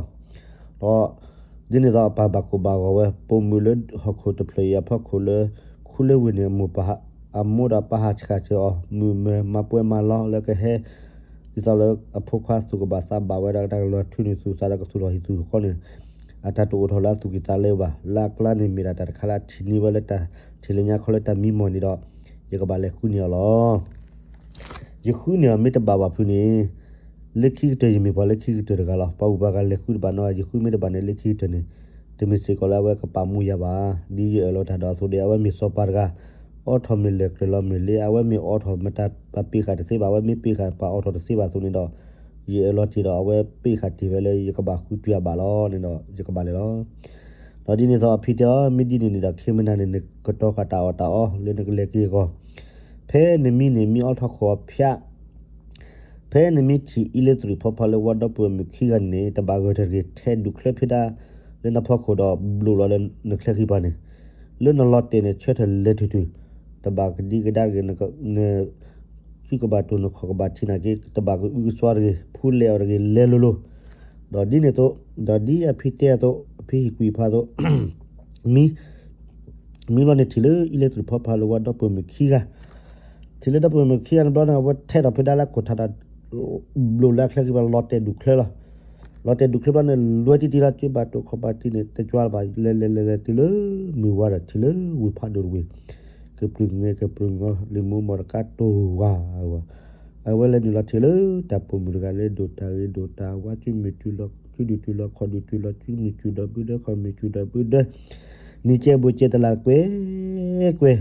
ဒီးဒ်န့ၣ်ဒီးအပၢ်ဘၣ်ကိၢ်ဘၣ်ဂီၤဝဲ ပိာ်မုၣ်လၢဟီၣ်ခိၣ်တဖျၢၣ်အံၤအဖီခိၣ်လၢ ခူလၢဝ့ၢ်န့ၣ် အမိၢ်ဒီးပၢ်ဟးဆှဲးဆှဲးအီၤ မုာ်မၢမၤပှဲၤမၤလီၤလၢကဟဲ ဒ်သိးလၢအဖိခွါသူၣ်ကဘၣ်သးဘၣ်ဝဲဒၣ် တၢ်ကလီၤထုးန့ၢ်သူၣ်သးဒီးကသူၣ်ထီၣ်ဟံၣ်သူၣ်ဃီန့ၣ် အတၢ်တအိၣ်ထီၣ်လၢအသူၣ်ကံၢ်သးလဲဘၣ်. လၢအကျါန့ၣ်မ့ၢ်ဒၣ်တၢ်တခါလၢအထံၣ်န့ၢ်ဝဲလၢတၢ်ထံၣ်လၢညါခီလၢတၢ်မံမီၢ်န့ၣ်ဒီး ယကဘၣ်လဲၤဃုန့ၢ်အီၤလီၤ. ယဃုန့ၢ်အီၤမ့ၢ်တဘၣ်ဘၣ်ဖုန့ၣ် လၢခံကတၢၢ်ယမ့ၢ်ပှၤလၢခံကတၢၢ်တဂၤလီၤ. ပှၤဂုၤပှၤဂၤလဲၤဃုတဘၣ်နီၤ ယဃုမ့ၢ်တဘၣ်န့ၣ် လၢခံကတၢၢ်န့ၣ် တမ့ၢ်စ့ၢ်ကီးလၢအဝဲကပာ်မူယၤဘၣ်. ဒ်ယအၢၣ်လီၤတၢ်ဒီးအသိးဒီး အဝဲမ့ၢ်စီၤပၤတဂၤ အိးထီၣ်မ့ၢ်လဲၤကျၢၤလီၤမ့ၢ်လ့ အဝဲမ့ၢ်အိးထီၣ်မတၤပာ်ပ့ၢ်ဃာ်တသ့ဘၣ် အဝဲမ့ၢ်ပ့ၢ်ဃာ်ပာ်အိးထီၣ်တသ့ဘၣ်အသိးန့ၣ်ဒီး ယအၢၣ်လီၤတ့ၢ်ဒီးအဝဲပ့ၢ်ဃာ်တ့ၢ်ဝဲလၢယကဘၣ်ဃုတုၤအဘၣ်လီၤန့ၣ်ဒီး ယကဘၣ်လဲၤလီၤ. ဒီးဒ်န့ၣ်အသိးအဖံတဲအီၤ မ့ၢ်ဒ်န့ၣ်န့ၣ်ဒီး ခဲမုၢ်နၤန့ၣ် နကတီၤဃာ်တၢ်အီၣ်တၢ်အီလၢနကလဲၤက့ၤအဂီၢ် ဖဲနမံန့ၣ် မံအီထီၣ်ဃီၤဖၠး ဖဲနမံထံၣ်အံၤလၢသရံးဖီဖီလၢဝါဒီပုၢ်ဝဲၢ်မုၣ်ခံဂၤန့ၣ် တဘၣ်ဂဲၤထၢၣ်တဂ့ၤ ထဲဒူၣ်ချၢဖဲဒၣ်လၢနဖီခိၣ်ဒီးဘျိးလီၤလၢနချဲဃံပၤန့ၣ် လၢနလီၤတဲာ်န့ၣ် ဆၢထၢၣ်လဲၤထူၣ်ထူၣ် တဘၣ်ကဒံကဒါတဂ့ၤ န စုကဘၣ်တိၢ်နခီၣ်ကဘၣ်ထံးနာ်က့ တဘၣ်ကအုကစွါတဂ့ၤ ဖူလဲၤအီၤတဂ့ၤ လဲၤလိၤလိၤ ဒီးဒ်န့ၣ်အသိး ဒီးဒ်အဖံတဲအသိး အဖံဟ့ၣ်ကွံာ်ဖးအသိး မံ မံဘျီန့ၣ်ထံၣ်လၢအံၤလၢသရံးဖီဖီလၢဝါဒီပုၢ်ဝဲၢ်မုၣ်ခံဂၤ ထံၣ်လၢဒီပုၢ်ဝဲၢ်မုၣ်ခံဂၤန့ၣ်ဘျီန့ၣ် အဝဲထဲးထီၣ်ဖဲဒၣ်လၢခိၣ်ထးဒီး ဘျိးလၢအချဲဃံပၤလီၤတဲာ်ဒူၣ်ချၢလီၤ. လီၤတဲာ်ဒူၣ်ချၢဘျီန့ၣ် လွဲတံၢ်တံၢ်လီၤ က့ဘၣ်တိၢ်ခီၣ်ဘၣ်ထံးန့ၣ် တကွၢ်လၢၤဘၣ် လဲၤလဲၤလဲၤလဲၤတုၤလၢမုၢ်ဝါဒီးထံၣ်လၢဝ့ၢ်ဖးဒိၣ်တဝ့ၢ် ကပြုၢ်ငဲကပြုၢ်ငီ လံာ်မူမီၢ်တကါတိၢ်ဝါဝါ အဝဲလဲၤနုာ်လီၤထံၣ်လၢတၢ်ပိာ်မုၣ်တဂၤလၢဒိၣ်တၢ်ဂ့ၤဒိၣ်တၢ်ဝါ စုမုၢ်တုၤလီၤ စုဒုၣ်တုၤလီၤ ခီၣ်ဒုၣ်တုၤလီၤ စုမုၢ်စူၤဒီးဘုဒၢ ခီၣ်မုၢ်စူၤဒီးဘုဒၢ နံၤကဲဘိကဲတလးကွဲကွဲ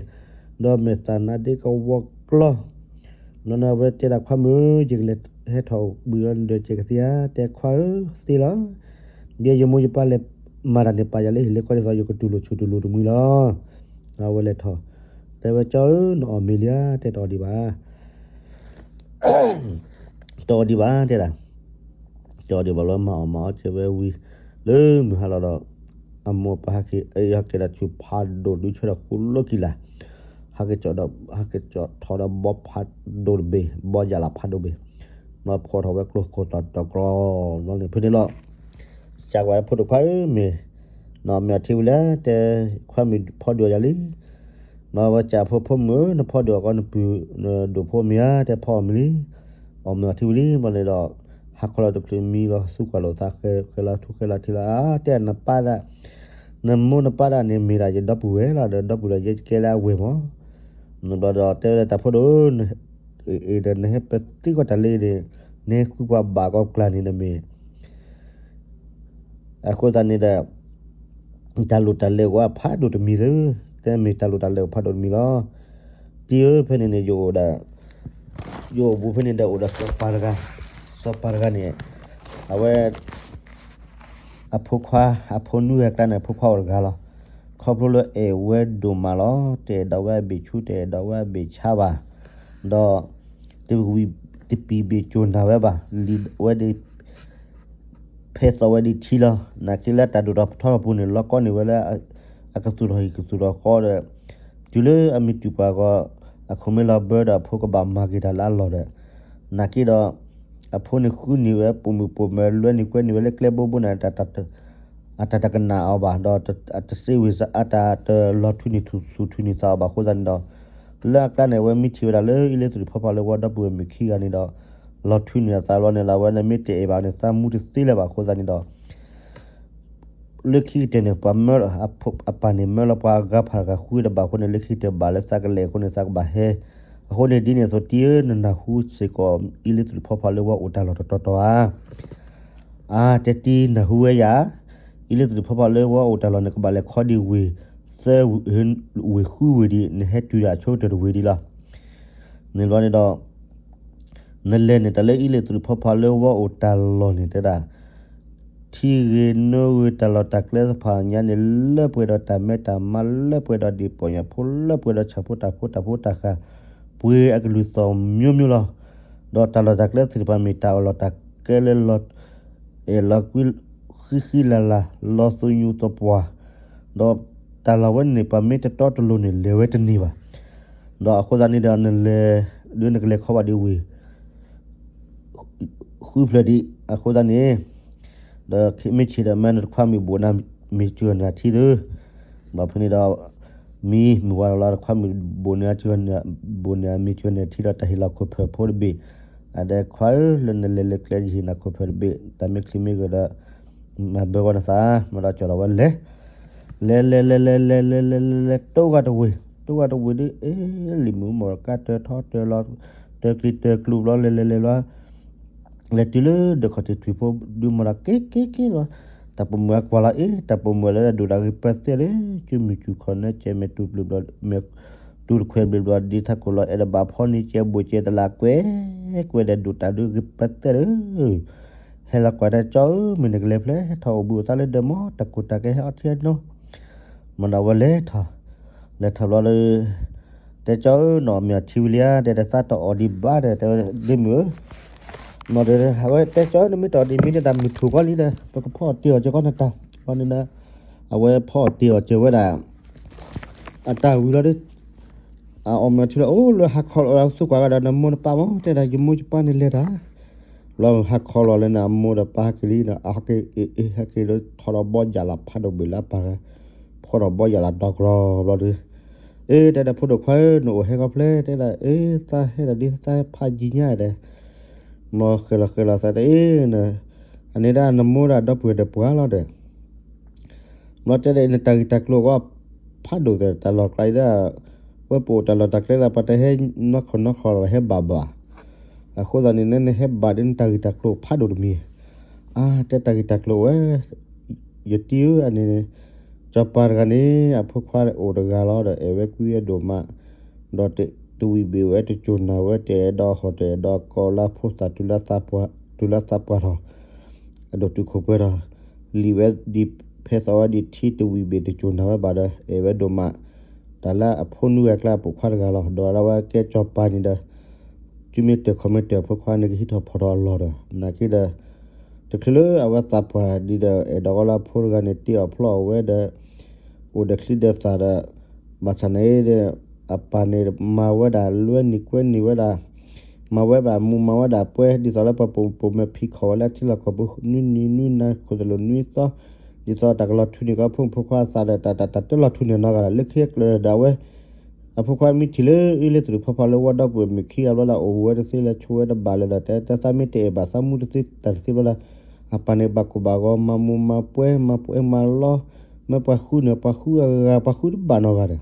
ဒီးမဲာ်သၣ်နါဒ့ကဝီၤကျီ နီၢ်နီၢ်အဝဲတဲဒၣ်ခွါမုၣ် ယကလဲၤဟဲထီၣ်ဘှံးလီၤနဒၢးစဲးကသ့ဧါ တဲခွါဧၢ သ့လီၤ ယဲယမိၢ်ယပၢ်လဲၤမၤတၢ်န့ၣ် ပာ်ယၤလၢဟံၣ်လၢဃီဒ်သိး ယကတူၢ်လိာ်ဆိၣ်တူၢ်လိာ်တမှံၤလီၤ. အဝဲလဲၤထီၣ် တဲဝဲကၠီဧၢ နအီၣ်မ့ၤလံဧါ တဲတအီၣ်ဒံးဘၣ် တအီၣ်ဒံးဘၣ် တဲဒၣ် တအီၣ်ဒံးဘၣ်လီၤ မၤအီၣ်မၤအီၣ်ကဲဝဲဝံၤ လၢမုၢ်ဟါလီၤဒီး အမိၢ်ပၢ်ဟဲက့ၤ အဟဲက့ၤဒီးဆူဖးဒိၣ်ဒုးဆၢဒီးဃိလၢကံၢ်လၢ် ဟဲက့ၤကၠီဒီး ဟဲက့ၤကၠီထီၣ်ဒီးဘီဖးဒိၣ်တဘ့ၣ် ဘီယၣ်လၢ်ဖးဒိၣ်ဘ့ၣ် နီၢ်ဖီၣ်ထီၣ်ဝဲကျိခိၣ်တီတီၤကြီ နီၢ်န့ၣ်ဖဲန့ၣ်လီၤ ကးကွၢ်ဖိဒိၣ်ခွါဧၢ မ့ၢ် နီၢ်မ့ၢ်အီထံဝံၤလၢ တဲခွါမ့ၢ်ဖီဒိၣ်ယၤလံ နီၢ်ဝဲကးဖိဖိမုၣ်ဧၢ နဖီဒိၣ်အီၤကီး နပုၢ်နဒိၣ်ဖိမ့ၢ်ဧါ တဲဖီအီၣ်မ့ၤလံ အီၣ်မ့ၤအီထံဝံၤလံ ဘၣ်န့ၣ်ဒီး ဟးခီလီၤတချုးမံလီၤ သူကွၢ်လိာ်သးဃဲလီၤထူဃဲလီၤထံလီၤ အါ တဲနပၢ်ဒၣ် နမိၢ်နပၢ်ဒၣ်န့ၣ်မ့ၢ်ဒၣ်ယဒီပုၢ်ဝဲၢ်လီၤ ဒီးဒီပုၢ်ဒီးယဲယကဲလၢအဝဲၢ်မး ဘျီဒီးတဲဝဲဒၣ်တၢ်ဖိဒိၣ် အ့ၣ်ဒီးနဟဲပသံကွၢ်တၢ်လၢအံၤန့ၣ် နဟဲဃုပှၤဘၣ်ကီးကျါန့ၣ်ဒီးမ့ၢ် အဃိသတးန့ၣ်ဒီး တၢ်လိၣ်တၢ်လဲၤအိၣ်အဖးဒိၣ်တမံၤသု, တဲမ့ၢ်တၢ်လိၣ်တၢ်လဲၤအိၣ်ဖးဒိၣ်တမံၤလီၤ. တံၤဧၢ ဖဲန့ၣ်န့ၣ် ယအိၣ်ဒီး ယအိၣ်ဘူးဖဲန့ၣ်ဒီးအိၣ်ဒီးစီၤပၤတဂၤ, စီၤပၤတဂၤန့ၣ် အဝဲ အဖိခွါ အဖိနွံဂၤအကျါန့ၣ် အဖိခွါအိၣ်တဂၤလီၤ. ခီဖျိလၢအဲၣ်ဝဲဒိၣ်မးလီၤ. တအဲၣ်ဒိးဝဲအဘ့ၣ်ဆူ တအဲၣ်ဒိးဝဲအဘ့ၣ်ဆါဘၣ်. ဒီး တဝံၤတပံၤဘ့ၣ်ကိၢ်နၢ်ဝဲဘၣ်. လံာ်ဝဲဒၣ် ဖဲသိးဝဲဒၣ်ထံလီၤ. နာ်က့လၢတၢ်ဒိၣ်ထီၣ်ထီထီၣ်ပူၤန့ၣ် လီၤကီန့ၢ်ဝဲလၢ အကသူၣ်ထီၣ်ဟံၣ်ကသူၣ်ထီၣ်ဃီဒီး တုၤလၢအမ့ၢ်တုၤပှၤဂီၢ် အခိၣ်မ့ၢ်လီၤဘၢဒီးအဖိကဘၣ်မၤက့ၤတၢ်လၢအလီၢ်ဒီး နာ်က့ဒီး အဖိန့ၣ်ဃုန့ၢ်ဝဲပိာ်မုၣ်ပိာ်မၢၤ လွဲန့ၢ်ကွဲန့ၢ်ဝဲလၢကျဲဘိဘိန့ၣ် အတၢ်တကနၣ်အီၤဘၣ် ဒီးတစ့ဝံၤ အတၢ်တလီၤထူန့ၢ်သူၣ်ထူန့ၢ်သးအီၤဘၣ်အဃိသတးန့ၣ်ဒီး လၢအကျါန့ၣ် အဝဲမ့ၢ်ထံၣ်ဝဲဒၣ်လၢအံၤလၢသရံးဖီဖီလၢဝဲဒီပုၢ်ဝဲၢ်မုၣ်ခံဂၤန့ၣ်ဒီး လီၤထူန့ၢ်အသးဘျီန့ၣ်လီၤ. အဝဲန့ၣ်မ့ၢ်တအဲၣ်ဘၣ်န့ၣ် သးမူတသ့လၢၤဘၣ်အဃိသတးန့ၣ်ဒီး လၢခံကတၢၢ်န့ၣ် ပှၤမၢ အပၢ်န့ၣ်မၢလီၤပှၤအဂၤဖးတဂၤဃုတဘးအဃိန့ၣ် လၢခံကတၢၢ်ဘၣ်လၢသးကလဲာ်အဃိန့ၣ် သးကဘၣ်ဟဲ, အဃိန့ၣ်ဒ်န့ၣ်အသိးတံၢ်ဧၢ နနၢ်ဟူစ့ၢ်ကီး အ့လ့သုးဖီဖီလၢဝဲအိၣ်တၢ်လီၢ်တတီၤတီၤဧါ. အါ တဲတံၢ်နၢ်ဟူဝဲယၤ, အ့လ့သုးဖီဖီလၢဝဲအိၣ်တၢ်လီၢ်န့ၣ် ကဘၣ်လဲၤခီဒံးဝ့ၢ်သၢဝ့ၢ်ဃုဝ့ၢ်ဒံး နဟဲတုၤဒီးအဆိကတၢၢ်တဝ့ၢ်ဒံးလီၤ. န့ၣ်ဘျီန့ၣ်ဒီး နလဲၤန့ၣ် တၢ်လၢအ့လ့သုးဖီဖီလၢဝဲအိၣ်တၢ်လီၢ်န့ၣ်တဲဒၣ် ထံဂ့ၤနိဂ့ၤ တၢ်လီၢ်တၢ်ကျဲသ့ၣ်တဖၣ်ညါန့ၣ် လၢပှဲၤဒီးတၢ်မဲတၢ်မါ လၢပှဲၤဒီးဒံးပီၢ်ညၣ်ဖိ လၢပှဲၤဒီးဆၣ်ဖိတၢ်ဖိတၢ်ဖိတၢ်ဃာ် ပှ့ၤအကလုၢ်သီၣ်မျိုးမျိုးလီၤ. ဒီးတၢ်လီၢ်တၢ်ကျဲသ့ၣ်တဖၣ်မ့ၢ်တၢ်အီၣ်လီၢ်တၢ်ကဲလၢလီၤ အဲၣ်လီၤကွံ ဃံဃံလၤလၤ လီၤသူၣ်ညူၣ်သပှၢ်, ဒီးတၢ်လီၢ်ဝဲန့ၣ် ပှၤမ့ၢ်တတီတလိၤန့ၣ် လဲၤဝဲတန့ၢ်ဘၣ်. ဒီးအဃိသတးန့ၣ်ဒီး နလဲၤ ဒ်နကလဲၤခီဘၣ်ဒံးဝ့ၢ် ဃုဖျၢၣ်ဒံး အဃိသတးန့ၣ်, ဒီးမ့ၢ်ဆံးဒီးမ့ၢ်နတခွါမ့ၢ်ဘိၣ်န့ၢ် မ့ၢ်စၢၤန့ၢ်အထံသု, ဘၣ်ဖဲန့ၣ်ဒီး မံမ့ၢ်ဝဲလီၤ တခွါမ့ၢ်ဘိၣ်န့ၢ် ဘိၣ်န့ၢ်မ့ၢ်စၢၤန့ၢ်အထံဒီး တၢ်ဟ့ၣ်လီၤခိၣ်ဖၢၣ်ဖိတဘ့ၣ်, အဒဲခွါဧၢ လၢနလဲၤလၢကျဲယဟ့ၣ်နၤခိၣ်ဖၢၣ်တဘ့ၣ် တၢ်မ့ၢ်ချံမ့ၢ်ဂၢၢ်ဒီး မၤဘၢဂီၢ်နသး, မ့ၢ်ဒီးကၠီၤလီၤဝဲလဲၤ လဲၤလဲၤလဲၤလဲၤလဲၤလဲၤလဲၤလဲၤလဲၤ တိဂၤတဝ့ၢ် တိဂၤတဝ့ၢ်ဒ် အ့ လံာ်မုၢ်မီၢ်ကါတၢထီတၢလီၤ တၢကျံၤတၢကျိၤဘျီ လဲၤလဲၤလဲၤဘျီ လဲၤတုၤလၢဒၢးခီၣ်ထံးထွံၣ်ဖိ ဒုးမီၢ်ဒီးက့က့က့လီၤ, တၢ်ပိာ်မုၣ်အကွၢ်လီၤ အ့ တၢ်ပိာ်မုၣ်လၢဒိၣ်တၢ်ဂ့ၤပၢသ့ၣ်လၢ ကမ့ၢ်စူၢ်ခီၣ်နၢကဲမ့ၢ်တူၢ်ဘျုးဘျီ မ့ၢ်တူၢ်တခွဲးဘျုးဘျီ ဒ်ထးခိၣ်လီၤ အဲၣ်ဒိးဘၣ်ဖီန့ၣ် ကဲဘိၣ်ကဲတလးကွဲ ကွဲဒီးဒိၣ်တၢ်ဒုးဂ့ၤပၢသ့ၣ်လၢ ဟဲလီၤကွၢ်တဲကၠီဧၢ မ့ၢ်နကလဲၤဖဲလဲၣ် ထီၣ်အိၣ်ဘှံးအိၣ်သါလၢဒၢးမီၢ် တၢ်ကိၢ်တၢ်ကဲဟဲအီထံအနိ မ့ၢ်ဒီးဝဲလဲၤထီၣ် လဲၤထီၣ်ဘျီဒီး တဲကၠီဧၢ နအီၣ်မ့ၤအီထံဝံၤလံဧါ တဲဒၣ်သးတအီၣ်ဒံးဘၣ်ဒီး တဲဝဲဒ့မုၣ်ဧၢ, မ့ၢ်ဒီး အဝဲတဲကၠီဧၢ နမ့ၢ်တအီၣ်ဒံးမ့ၢ်န့ၣ် တၢ်မုၢ်ထူၣ်ကီလံဒီး ပကဖီအီၣ်တ့ၢ်အီၣ်က့ၤကီနတၢ် ဘျီန့ၣ်ဒီး အဝဲဖီအီၣ်တ့ၢ်အီၣ်က့ၤဝဲဒၣ် အတၢ်ဝံၤလီၤဒီး အအီၣ်မ့ၤအီထံလီၤ အိၣ်လၢဟါခီလီၤ သူကွၢ်ကဒီးနမိၢ်နပၢ်မ့ၢ် တဲဒၣ်ယမိၢ်ယပၢ်န့ၣ်လဲၤတၢ် ဘျီဟါခီလီၤလၢန့ၣ် အမိၢ်ဒီးပၢ်ဟဲက့ၤလံဒီး အဟဲက့ၤ အ့ ဟဲက့ၤလၢထီၣ်ဒီးဘီယၣ်လီၤဖးဒိၣ်ဘ့ၣ်လၢအပၢ်ဂၤ ဖီၣ်ဒီးဘီယၣ်လီၤဒီကရီဘျီဒီး အ့ တဲဒၣ်ဖိဒိၣ်ခွါဧၢ နအိၣ်ဟဲခီဖျဲၣ် တဲဒၣ် အ့ သးဟဲဒၣ်ဒ်သးဖးယံၤညါဒီး မ့ၢ်ဃဲၤလီၤဃဲၤလီၤသးတဲ အ့ အန့ၣ်ဒၣ်နမိၢ်ဒၣ်ဒီပုၢ်ဝဲၢ်ဒီးပှၤလီၤဒီး ဘျီတဲဒၣ်အံၤ နတၢ်ဂ့ၢ်တၢ်ကျိၤအဂီၢ် ဖးဒိၣ်သဲး တၢ်လီၢ်ကျါအံၤဒၣ် ဝဲပအိၣ်တၢ်လီၢ်တၢ်ကျဲသး ပှၤတဟဲနီၢ်ခီၣ်နီၢ်ခီၣ်လီၤ ဟဲဘၣ်ဘၣ်. အဃိသတးန့ၣ် နဟဲဘၣ်ဒီးနတၢ်ဂ့ၢ်တၢ်ကျိၤဖးဒိၣ်တမံၤ. အါ တဲတၢ်ဂ့ၢ်တၢ်ကျိၤဝဲ ယတံၤဧၢ အန့ၣ်န့ၣ် စီၤပၤတဂၤန့ၣ် အဖိခွါအိၣ်တဂၤလီၤဒီး အဲၣ်ဝဲကွံအဒိၣ်မး ဒီးတဝံၣ်ဘ့ၣ်ဝဲ တစိၢ်နၢ်ဝဲ တအဲၣ်ဒိးဟီၣ် တအဲၣ်ဒိးကီလၢဖိသၣ် တုၤလၢသးပှၢ်ထီၣ် အဒိၣ်တုာ်ခိၣ်ပှဲၤထီၣ် လံာ်ဝဲဒ်ဖဲသိးဝဲဒ်ထံတဝံၣ်ဘ့ၣ် တစိၢ်နၢ်ဝဲဘၣ်ဒီး အဲၣ်ဝဲဒိၣ်မး တၢ်လၢအဖိနွံဂၤအကျါ အပိာ်ခွါတဂၤလီၤ. ဒီးလၢဝဲကဲစီၤပၤန့ၣ်ဒီး တုၤမ့ၢ်တၢၢ်ခီၣ်မ့ၢ်တၢၢ်အဖိခွါန့ၣ် ကဟံးထီၣ်ဖီၣ်ထီၣ်အလီၢ်ဒီး နာ်က့ဒီး တချုးလၢအဝဲသးပှၢ်ဒ်ဒီး အဲၣ်ဒိးဝဲလၢအဖိတဂၤန့ၣ် တ့အီၣ်ဖျီအီၣ်ဝဲဒီး အိၣ်ဒီးချံဒီးသၣ်ဒီး ဘၣ်ဆၣ်န့ၣ်ဒီး အပၢ်န့ၣ် မၤဝဲဒၣ်လွဲန့ၢ်ကွဲန့ၢ်ဝဲဒၣ် မၤဝဲဘၣ်မူးမၤဝဲဒၣ်ပွဲ ဒ်သိးလၢပှၤပိာ်မုၣ်မဲာ်ဖံးခီၣ်ဝဲလၢထံလီၢ်ကီၢ်ပူၤ နွံနံၤနွံနၤ ခိၣ်သလုးနွံသီ ဒ်သိးတၢ်ကလီၤထူန့ၢ်ကီးဖိမုၣ်ဖိခွါအသးဒီး တၢ်တၢ်တၢ်တလီၤထူန့ၢ်နီတဂၤဒီး လၢခံအကျၢၤဒီးအဝဲ အဖိခွါမ့ၢ်ထံၣ်လၢအ့လ့သုးဖီဖီလၢဝီဒီပုၢ်ဝဲၢ်မုၣ်ခံဂၤဘျီဒီး အိၣ်ဝဲတသ့လၢဆိဝဲတဘၣ်လၢၤဒီး တဲ တဲသးမ့ၢ်တအဲၣ်ဘၣ်သးမူတသ့တၢ်တသ့ဘျီဒီး အပၢ်န့ၣ်ဘၣ်ကိၢ်ဘၣ်ဂီၤ မၤမူးမၤပွဲ မၤပှဲၤမၤလီ မ့ၢ်ပှၤဃုန့ၣ် ပှၤဃုအဂၤ ပှၤဃုတဘၣ်နီတဂၤဒီး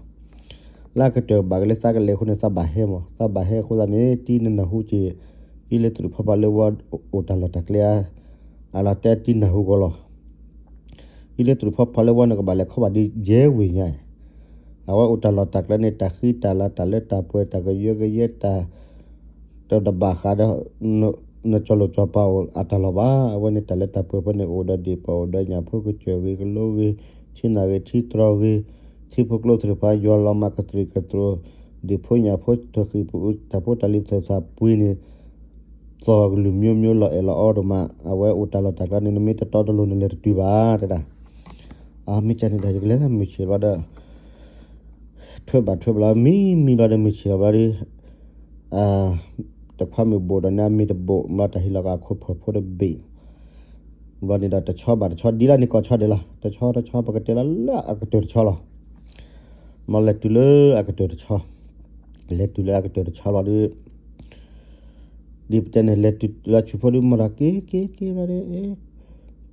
လၢအကတၢၢ်ဘၣ်က့ၤလၢသးကလဲၤအဃိန့ၣ် သးဘၣ်ဟဲမး သးဘၣ်ဟဲအဃိသတးန့ၣ် တံၤနနၢ်ဟူက့ၤ အ့လ့သုးဖီဖီလၢဝီအိၣ်တၢ်လီၢ်တၢ်ကျဲဧါ အလီၤတဲတံၤနၢ်ဟူကီးလီၤ. အ့လ့သုးဖီဖီလၢဝီန့ၣ် ကဘၣ်လဲၤခီဘၣ်ဒ်ယဲဝ့ၢ်ညါ အဝဲအိၣ်တၢ်လီၢ်တၢ်ကျဲန့ၣ် တၢ်ဃံတၢ်လၤ တၢ်လၢတၢ်ပှဲၤ တၢ်ကယၢကယဲ တၢ် တဘၣ်ဃးဒီး နစီၤလိာ်စီၤပၤအိၣ်အတၢ်လီၢ်ဘၣ်. အဝဲန့ၣ်တၢ်လၢတၢ်ပှဲၤဖဲန့ၣ် အိၣ်ဒီးဒံၣ်ပီၢ် အိၣ်ဒီးညၣ်ဖိကစၢၢ်ဂ့ၤ ကလိဂ့ၤ ထံနၢ်ဂ့ၤ ထံတြီၤဂ့ၤ ထံဖိကျိသ့ၣ်တဖၣ် ယွၤလီၤမၢ်ကတြံၢ်ကတြီၤ ဒံၣ်ဖိညၣ်ဖိ တဃံၣ်ပူၤ တၢ်ဖိတၢ်လံၤသၢၣ်သၣ်ပှ့ၤန့ၣ် သီၣ်ကလုၢ်မျိုးမျိုး လီၤအဲၣ်လီၤအီဒိၣ်မး အဝဲအိၣ်တၢ်လီၢ်တၢ်ကျဲန့ၣ် နမ့ၢ်တတီတလိၤန့ၣ် လဲၤတတုၤဘၣ်တဲဒၣ် အမ့ၢ်ကန့ၣ်ဒီး ယကလဲၤမုၢ်ဆ့ၣ်ဘျီဒီး ထွဲဘၣ်ထွဲဘျီ မံမံဘျီဒီး မုၢ်ဆ့ၣ်ဘျီဒီး တခွါမုၣ်ဘိၣ်ဒီးန့ၣ်အမ့ၢ်တဘိၣ် ဘျီတၢ်ဟ့ၣ်လီၤက့ၤအခိၣ်ဖၢၣ်ဖိတဘ့ၣ် ဘျီန့ၣ်ဒီး တဆီဘၣ်တဆီ ဒ်လၢန့ၣ်ကိးဆီဒဲးလီၤ. တဆီတဆီ ပကတဲလီၤလၢအကတၢၢ်တဆီလီၤ. ဘျီလဲၤတုၤလၢအကတၢၢ်တဆီ လဲၤတုၤလၢအကတၢၢ်တဆီလီၤဒီး ဒ်ပတဲန့ၣ် လဲၤတုၤလၢဆူၣ်ဖိဒီး မ့ၢ်ဒီးက့ၤက့ၤက့ၤဘျီဒီး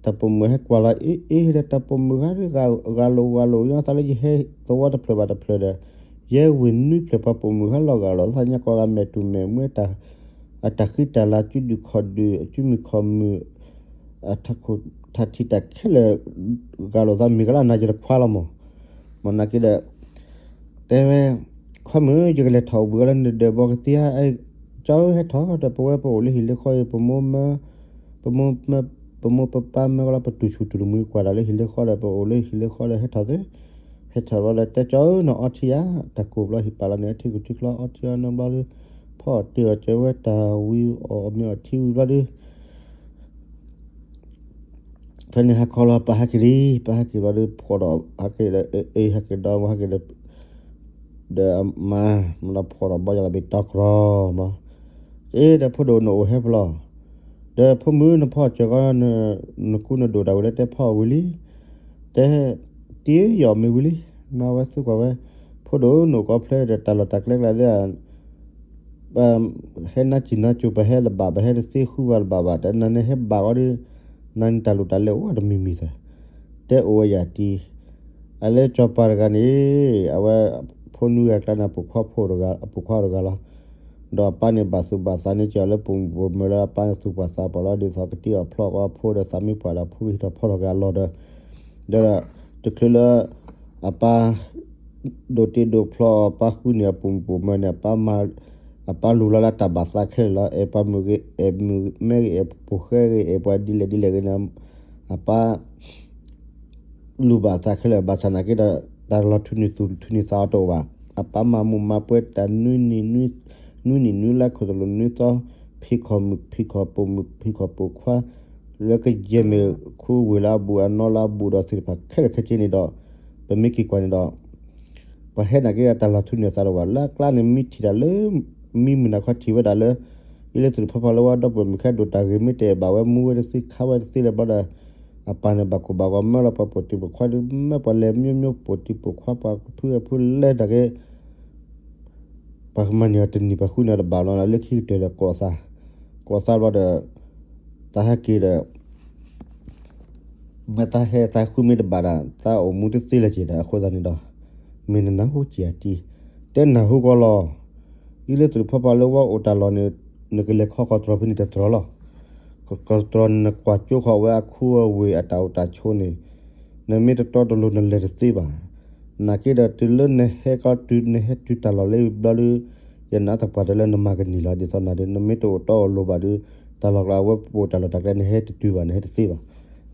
အ့ တၢ်ပိာ်မုၣ်ဟဲကွၢ်လီၤ အ့ၣ်အ့ၣ်ဒီး တၢ်ပိာ်မုၣ်ဂၤဒီး ဂၤလိာ်ဂၤလိာ် ယသးလၢယဟဲသဝီတဖျၢၣ်ဘၣ်တဖျၢၣ်ဒီး ယဲဝ့ၢ်နွံဖျၢၣ် ပှၤပိာ်မုၣ်ဟဲလီၤဂာ်လိာ်သး ညါကီၢ်ဂၤမဲာ်တူၢ်မဲာ်မွဲတၢ် အတၢ်ဃံတၢ်လၤ စုဒုၣ်ခီၣ်ဒုၣ် စုမုၢ်ခီၣ်မုၢ် အတၢ်ခိၣ်တၢ်ထံးတၢ်ခဲလၢာ် ဂာ်လိာ်သး မ့ၢ်ကလၢနၤယတခွါလီၤမး. မ့ၢ်နာ်က့ဒီး တဲဝဲ ခီမုၢ် ယကလဲၤထီၣ်အိၣ်ဘှံးအီၤလၢနဒၢးဘီကသ့ဧါ, ကၠီဧၢ ဟဲထီၣ်ဒီး ပဝဲပအိၣ်လၢဟံၣ်လၢဃီအံၤ ပမိၢ်မၢ ပမိၢ်မၢ ပမိၢ်ပပၢ်မၢကလီၤ ပတူၢ်ဆူၣ်တူၢ်တမှံၤကွၢ်တၢ်လၢဟံၣ်လၢဃီဒီး ပအိၣ်လၢဟံၣ်လၢဃီဒီး ဟဲထီၣ်သ့, ဟဲထီၣ်ဘျီဒီး တဲကၠီဧၢ နအီထံဧါ, တၢ်ကိၢ်ဘျီဟံၣ်ပာ်လီၤန့ၣ် အထံကထံချီအီထံအီနိဘျီဒီး ဖီအီၣ်တ့ၢ်အီၣ်ကၠီဝဲတၢ်ဝံၤ အီၣ်မ့ၤအီထံဝံၤဘျီဒီး ဖဲန့ၣ်ဟးခီလီၤ ပၢ်ဟဲက့ၤလံ, ပၢ်ဟဲက့ၤဘျီဒီး ဖှီၣ်ဒီး ဟဲက့ၤဒီး အ့ၣ် ဟဲက့ၤဒီး ဟဲက့ၤဒီး ဒီးအမါ မ့ၢ်ဒီးဖှီၣ်ဒီးဘီယလီၤဘ့ၣ်တီကြီမး, အ့ၣ် ဒီးဖိဒိၣ်နအိၣ်ဟဲဖဲလဲၣ်, ဒီးဖိမုၣ်နဖီၣ်စၢၤကီး နကူနဒိၣ်တၢ်ဝံၤလၢတဲဖီအီၣ်ဝံၤလံ, တဲ တ့ၢ်ယီၣ်မ့ၢ်ဝံၤလံ, မၤဝဲသ့ကွၢ်ဝဲ, ဖိဒိၣ်နအိၣ်ကီးဖျဲဒီး တၢ်လီၢ်တၢ်ကျဲကျါဒီး ဟဲနါစံၣ်နါစိၤ ပဟဲတဘၣ် ပဟဲတသ့ဃုဘၣ်တဘၣ်ဘၣ် တနၤန့ၣ်ဟဲဘၣ်ဂီၤဒီး နၤန့ၣ်တၢ်လိၣ်တၢ်လဲအိၣ်တမံၤမံၤသၢၣ်, တဲအိၣ်ဝဲယၤတံၢ်, အလၢစီၤပၤတဂၤန့ၣ် အဝဲ ဖိနွံဂၤကျါန့ၣ် အပိာ်ခွါဖိတဂၤ အပိာ်ခွါတဂၤလီၤ, ဒီးအပၢ်န့ၣ်ဘၣ်သူၣ်ဘၣ်သးန့ၢ်ကီးလၢပိာ်မုၣ်ပိာ်မၢၤလၢအပၢ်န့ၣ်သူၣ်ပှၢ်သးပှၢ်လီၤ ဒ်သိးကတံၢ်အီၣ်ဖျီၣ်ကီးအဖိဒီး သးမ့ၢ်ပှၢ်ဒီးအဖိကဟံးထီၣ်ဖီထီၣ်က့ၤအလီၢ်ဒီး ဒီးတချုးလၢ အပၢ် ဒိးတ့ဒိးဖျီအီၤ အပၢ်ဃုန့ၢ်အပိာ်မုၣ်ပိာ်မၢၤန့ၣ် အပၢ်မၤ အပၢ်လူၤလီၤလၢတၢ်ဘၣ်သးခဲလၢာ်လီၤ. အဲၣ်ပှၤမုၣ်ဂ့ၤ အဲၣ်မုၣ်မဲဂ့ၤ အဲၣ်ပိာ်ဃဲဂ့ၤ အဲၣ်ပှၤဒ်လဲၣ်ဒ်လဲၣ်ဂ့ၤန့ၣ် အပၢ် လူၤဘၣ်သးခဲလၢာ် ဘၣ်ဆၣ်နာ်က့ဒီး တၢ်လီၤထူန့ၢ်သူၣ်ထူန့ၢ်သးအီၤတအိၣ်ဘၣ်. အပၢ်မၤမူးမၤပွဲတၢ်နွံနံၤ နွံနံၤနွံလါ ခိၣ်သလုးနွံသီ ဖံးခီၣ်မုၣ်ဖံးခီၣ်ပိာ်မုၣ် ဖံးခီၣ်ပိာ်ခွါ လၢကယဲၢ်မ့ၢ်ခူဝ့ၢ်လၢအဘူး အနီလၢအဘူးဒီးသ့ၣ်တဖၣ်ခဲလၢာ်ခဲဆ့န့ၣ်ဒီး ပမ့ၢ်က့ၤကွၢ်န့ၣ်ဒီး ပှၤဟဲနာ်က့ဒီးတၢ်လီၤထူန့ၢ်သးတအိၣ်ဘၣ်. လၢအကျါန့ၣ် မ့ၢ်ထံၣ်တၢ်လၢ မံမုၢ်နၤခီထံၣ်ဝဲဒၣ်လၢ အံၤလၢသ့ၣ်တဖၣ်ဖီလၢဝဲဒီပုၢ်ဝဲၢ်မုၣ်ခဲဒိၣ်တၢ်ဂ့ၤ မ့ၢ်တအဲၣ်ဘၣ်ဝဲ မူဝဲတသ့ ခါဝဲတသ့လၢၤဘျီဒီး အပၢ်န့ၣ်ဘၣ်ကိၢ်ဘၣ်ဂီၤ မၢလီၤပှၤပိာ်တံၢ်ပိာ်ခွါဒီး မၢပှၤလဲၤမိမိ ပိာ်တံၢ်ပိာ်ခွါ ပှၤဖုဖုလဲၤတၢ်က့ ပှၤကမၤန့ၢ်အီၤတနံၤ ပှၤဃုန့ၢ်အီၤတဘၣ်လီၤ လၢခံကတၢၢ်ဒီးကိးသး, ကိးသးဘျီဒီး သးဟဲက့ၤဒီး မ့ၢ်သးဟဲသးဃုမ့ၢ်တဘၣ်ဒီး သးအိၣ်မူတသ့လၢၤက့ၤဒီး အဃိသတးန့ၣ်ဒီး မ့ၢ်နနၢ်ဟူက့ၤအတံၢ်, တဲနၢ်ဟူကီးလီၤ. အံၤလၢသ့ၣ်တဖၣ်ဖီလၢဝဲအိၣ်တၢ်လီၢ်န့ၣ် နကလဲၤခီကီၢ်တြီၤဖဲန့ၣ်တတြီၤလီၤ. ကီၢ်တြီၤန့ၣ် နကွၢ်ကၠိဃီၤဝဲအခူအဝ့ၢ်အတၢ်အိၣ်တၢ်ဆိးန့ၣ် နမ့ၢ်တတီတလိၤနလဲၤတသ့ဘၣ်. နာ်က့ဒီးတုၤလၢနဟဲကီးတုၤ နဟဲတုၤတၢ်လီၢ်လၢဘျီဒီး ယနာ်သပှၢ်တၢၢ်လၢနမၤကန့ၢ်လီၤ ဒ်သိးနၤဒီး နမ့ၢ်တအိၣ်တီအိၣ်လိၤဘၣ်ဒီး တၢ်လီၢ်ကျါအဝဲပအိၣ်တၢ်လီၢ်တၢ်ကျဲ နဟဲတတုၤဘၣ် နဟဲတသ့ဘၣ်.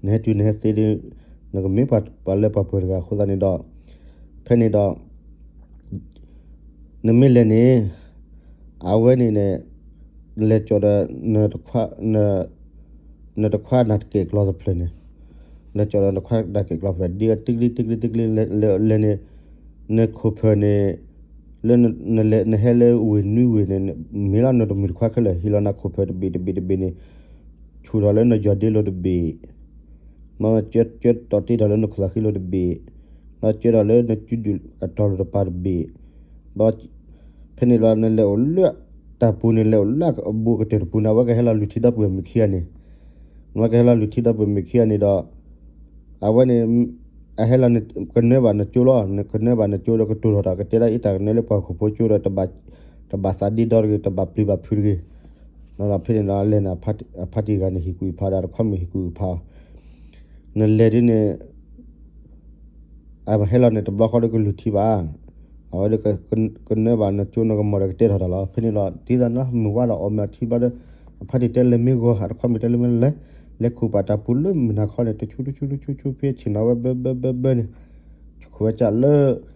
နဟဲတုၤနဟဲသ့ဒီး နကမ့ၢ်ပှၤလၢပှၤပှဲၤတဂၤအဃိသတးန့ၣ်ဒီး ဖဲန့ၣ်ဒီး နမ့ၢ်လဲၤန့ၣ် အဝဲန့ၣ်န့ၣ် လဲၤကၠီၤဒီး နတခွါ နတခွါနၤတကဲာ်ကျီတဖျၢၣ်န့ၣ် လဲၤကၠီၤဒီးနခွါနၤတကဲာ်ကျီတဖျၢၣ် ဒ်တကျံတကျံတကျံ လဲၤလဲၤန့ၣ် နခိၣ်ဖၢၣ်န့ၣ် လၢနလဲၤနဟဲလၢဝ့ၢ်နွံဝ့ၢ်န့ၣ် မ့ၢ်လီၤနတမုၢ်တခွါခဲလၢာ် ဟ့ၣ်လီၤနခိၣ်ဖၢၣ်တဘ့ၣ်တဘ့ၣ်တဘ့ၣ်န့ၣ် ဆူၣ်ထီၣ်လၢနယီၢ်ဒ့လိၤတဘ့ၣ် ဒီးကၢတီၢ်တ့ထီၣ်လၢနခိၣ်သးဃံလိၤတဘ့ၣ်, ဒီးကၢထီၣ်လၢနစုဒုၣ်အတီၤလိၤတပၤတဘ့ၣ်, ဒီး ဖဲန့ၣ်လီၤ နလဲၤအိၣ်လၢတၢ်ပူၤန့ၣ် လဲၤအိၣ်လၢအဘူးကတၢၢ်တပူၤန့ၣ် အဝဲကဟဲလီၤလုၢ်ထံဒီပုၢ်ဝဲၢ်မုၣ်ခံဂၤန့ၣ်, အဝဲကဟဲလီၤလုၢ်ထံဒီပုၢ်ဝဲၢ်မုၣ်ခံဂၤန့ၣ်ဒီး အဝဲန့ၣ် အဟဲလီၤန့ၣ် ကနၢဘၣ်နကၠိလီၤ, နကနၢဘၣ်နကၠိဒီးကတိၤထီၣ်တၢ်ကတဲဒၣ်အံၤတၢ်ကနၢလၢပှၤဟီၣ်ခိၣ်ဖိကၠိဒီး တဘၣ်သးဒ့ဒီတဂ့ၤ တဘၣ်ပျံၤဘၣ်ဖုးတဂ့ၤ, ဒီးဖဲန့ၣ်ဒီးလဲၤန့ၣ် အဖါတံၢ်တဂၤန့ၣ် ဟ့ၣ်ကူၣ်ဟ့ၣ်ဖးဒီး တခွါမုၣ်ဟ့ၣ်ကူၣ်ဟ့ၣ်ဖးအီၤ, နလဲၤဒ်န့ၣ် အဟဲလီၤန့ၣ် တဘျီဃီဒီးကလုၢ်ထံဘၣ်, အဝဲဒီး ကနၢဘၣ်နကၠိနကမီၤဒီးကတဲထီၣ်တၢ်လီၤ. ဖဲန့ၣ်ဒီး ဒ်သိးန့ၣ်လီၤမုၢ်ဝါဒီးအီၣ်မ့ၤအီထံဘျီဒီး အဖါတံၢ်တဲလဲၤမ့ၢ်ဂီၤ အတခွါမုၣ်တဲလဲၤမ့ၢ်လဲၤ, လဲၤခူၣ်ပာ်တၢ်ပူၤလၢမုၢ်နၤခီန့ၣ် တဆူတဆူတဆူဆူဖဲဆ့ၣ်နီၤဝဲဘၢဘၢဘၢဘၢန့ၣ်, ဆူၣ်ခိၣ်ဝဲကၢ်လၢ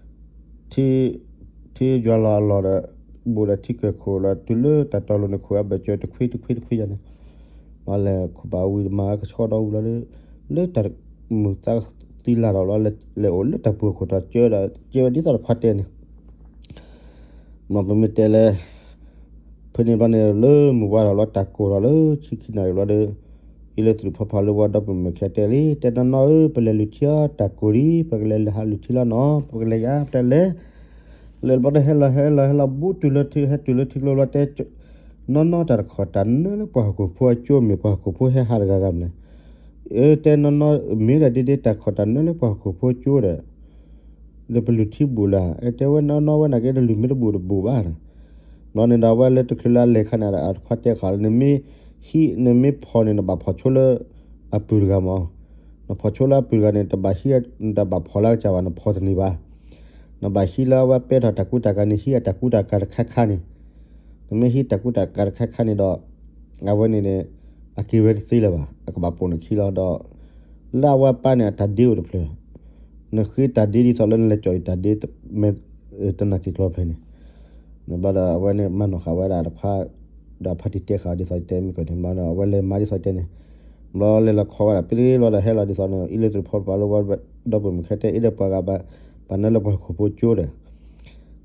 ထံယွၤလီၤအလီၢ်ဒီး ဘူးဒီးထံကၢၢ်ခိၣ်လီၤ တုၤလၢတၢ်တီလိၤန့ၣ် ခိၣ်ဝဲဘၢၣ်စၢၤတခွံတခွံတခွံယၤန့ၣ်, ပှၤလဲၤခူၣ်ပာ်ဝံၤမၤကဆှီဒီဝံၤလီၤဒီး လၢတၢ်မုာ်သးသံလၢ်ဒီးလီၤ လဲၤအိၣ်လၢတၢ်ပူၤအခိၣ်တီ ကၢဒီးကဲဝဲဒ်သိးတခွါတဲန့ၣ် မ်ပမ့ၢ်တဲလၢ ဖဲန့ၣ်ဘျီန့ၣ် လၢမုၢ်ဝါထီၣ်လီၤ တၢ်ကိၢ်ထီၣ်လၢဆံခံနၣ်ရံၣ်ဘျီဒီး အံၤလၢသ့ၣ်တဖၣ်ဖီလၢဝဲဒီပုၢ်ဝဲၢ်မုၣ်ခံဂၤတဲလံ တဲနီၢ်နီၢ်ဧၢ ပလဲၤလုၢ်ထံအီၤ တၢ်ကိၢ်ဒံး ပကလဲၤလဲၤဟးလုၢ်ထံလီၤနီၤ ပကလဲၤယၤ ပတဲလဲၤ လဲၤဘျီဒီးဟဲလီၤဟဲလီၤဟဲလီၤဘူးတုၤလၢထံ ဟဲတုၤလၢထံကျိဘျီတဲ နီၢ်နီၢ်တၢ်တခီၣ် တၢ်နၢလၢပှၤဟီၣ်ခိၣ်ဖိအကၠိမ့ၢ်ပှၤဟီၣ်ခိၣ်ဖိဟဲဟးတဂၤဂၤမနုၤလဲၣ် တဲနီၢ်နီၢ် မ့ၢ်ဒၣ်ဒ့ဒ့တၢ်ခီၣ်တၢ်နၢလၢပှၤဟီၣ်ခိၣ်ဖိကၠိဒီး ဒီးပလုၢ်ထံဘူၣ်လၢ် တဲဝဲနီၢ်နီၢ်ဝဲနာ်က့ တလုၢ်မ့ၢ်တဘူၣ်တဘူၣ်ဘၣ်. ဘျီန့ၣ်ဒီးအဝဲလၢတချုးလၢအလဲၤခါန့ၣ် အတခွါတဲဃာ်လၢ နမ့ၢ်ဟံး နမ့ၢ်ဖီၣ်န့ၣ် နဘၣ်ဖီၣ်ဆိလၢအပုၢ်တဂၤမး. နဖီၣ်ဆိလၢအပုၢ်တဂၤန့ၣ် တဘၣ်ဟံး တဘၣ်ဖီၣ်လၢအကစၢ်ဘၣ် နဖီၣ်တန့ၢ်ဘၣ်. နဘၣ်ဟံးလၢအဝဲပဲထီၣ်တၢ်ကူတၢ်ကၤန့ၣ် ဟံးအတၢ်ကူတၢ်ကၤတခါခါန့ၣ် နမ့ၢ်ဟံးတၢ်ကူတၢ်ကၤတခါခါန့ၣ်ဒီး အဝဲန့ၣ်န့ၣ် အက့ၤဝဲတသ့လၢၤဘၣ် အကဘၣ်ပိာ်နခံလီၤဒီး လၢအဝဲပၢ်န့ၣ် အတၢ်ဒ့အိၣ်တဖျၢၣ်, နဃ့တၢ်ဒ့ဒ်သိးလၢနလဲၤကၠီၣ်အံၤတၢ်ဒ့ မ့ၢ်တနာ်က့ၤကျီဖျၢၣ်န့ၣ်, ဘျီဒီးအဝဲန့ၣ်မၤနီၣ်ဃာ်ဝဲဒၣ်တခွါ, ဒီးဖါတံၢ်တဲဃာ်ဒ်သိးတဲမုၢ်ကီၢ်န့ၣ် ဘျီဒီးအဝဲလဲၤမၤဒ်သိးတဲန့ၣ်, ဘျီလဲၤလီၤခီဝဲဒၣ်ပလ့လီၤဒီးဟဲလီၤဒ်သိးန့ၣ် အ့လ့တရူးဖီပာ်လၢဝါဒီပုၢ်မုၣ်ခဲတဲ အ့ဒီးပှၤဂၤဘၣ် ပှၤနၢလၢပှၤဟီၣ်ခိၣ်ဖိကၠိဒီး